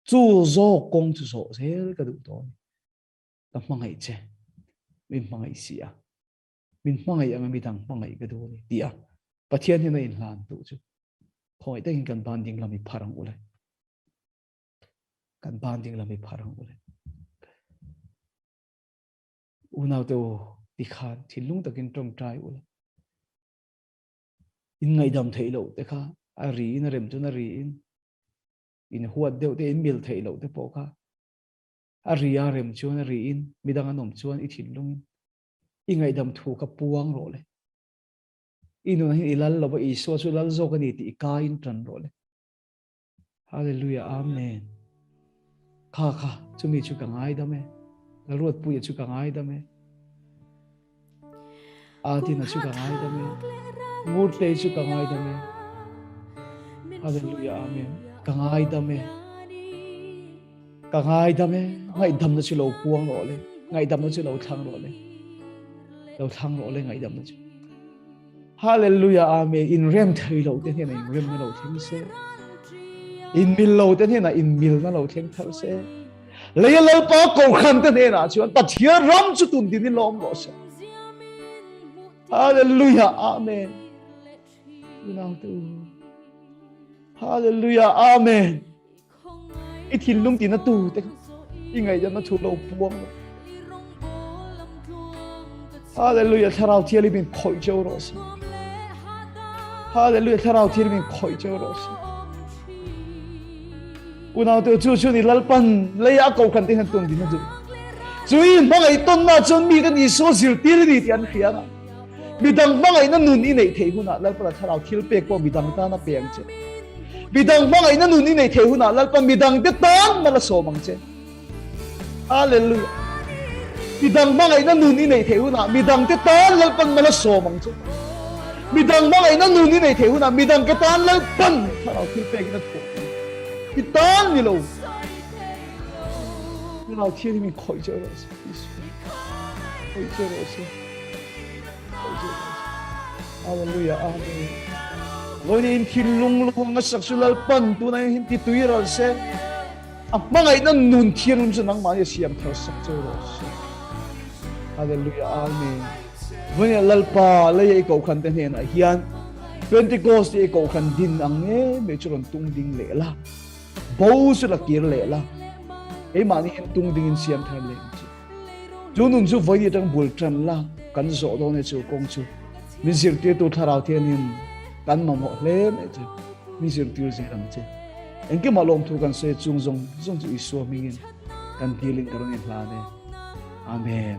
chu zawk kawng chu zawh zel ka duh tawh ni ka hmangaih che min hmangaih si a min hmangaih anga midang hmangaih ka duh ni tia. Pathian hian a inhlan duh chu khawngaih takin kan ban ding lam i phar ang u le. Kan ban ding lam i phar ang u le. Unau te u tikhan thinlung takin tawngtai ula. In ngaihdam theih loh te kha a ri in a rem chuan a ri in in huat deuh te in mil theih loh te pawh kha a ri a rem chuan a ri in midang an awm chuan i thinlung in i ngaihdam thu kha puang rawh le. I nunah hian i lal lo va Isua chu lal zawk a ni tih i kai in tan rawh le. Hallelujah Amen. Kha kha chumi chu ka ngaidam e. Lalruatpuia chu ka ngaidam e. Adina chu ka ngaidam e. Ngurtei chu ka ngaidam e. Hallelujah Amen. Ka ngaidam e. Ka ngaidam e. Ngaihdamna chu lo puang rawh le. Ngaihdamna chu lo thlang rawh le. Lo thlang rawh le ngaihdamna chu. Hallelujah Amen. In rem thei lo te hnenah in rem na lo thleng se. In mil lo te hnenah in mil na lo thleng thar se. Leia Lalpa kohhran te hnenah chuan Pathian ram chu tun din in lawm rawh se. Hallelujah Amen. Unau te u. Hallelujah Amen. I thinlung tina tu te i ngaihdamna thu lo puang lo. Hallelujah thlarau thianghlim in khawih cheu rawh se. Hallelujah thlarau thianghlim in khawih cheu rawh se. Unau te chu chu ni lalpan leia ko kan te han tum din chu. Chui hmangaih ton na chuan mi kan Isua zirtir ni ti an hria na. Midang hmangaihna nun i neih theih hunah Lalpa thlarau thil pek pawh midang tan a pe ang che. Midang hmangaihna nun i neih theih hunah Lalpa midangte tan mal a sawm ang che. Hallelujah. Midang hmangaihna nun i neih theih hunah midangte tan Lalpan mal a sawm ang che. Midang hmangaihna nun i neih theih hunah midangte tan Lalpan thlarau thil pekin a thuah ang. I tan ni lo. Thlarau thianghlim in khawih che rawh se. Khawih che rawh se. Hallelujah Amen. Vawiin in thinlung luang a sak chu Lalpan tunah hian ti tui ral se. A hmangaihna nun thianghlim chu nangmah hi a siam thar sak cheu rawh se. Hallelujah Amen. Vawiin Lalpa leia i kohhran te hnenah hian Pentecost i kohhran din ang nge mai chu rawn tung ding leh la. Bo chu la kir leh la. Keimahni hian tung dingin siam thar leh ang che. Chu nun chu vawi atang bul tan la kan zawh dawn e chu kawng chu min zirtirtu thlarau thianin kan mamawh hle mai che min zirtir zel ang che. Engkimah lawmthu kan sawi chung zawng zawng chu Isua hmingin kan dilin ka rawn inhlan e. Amen.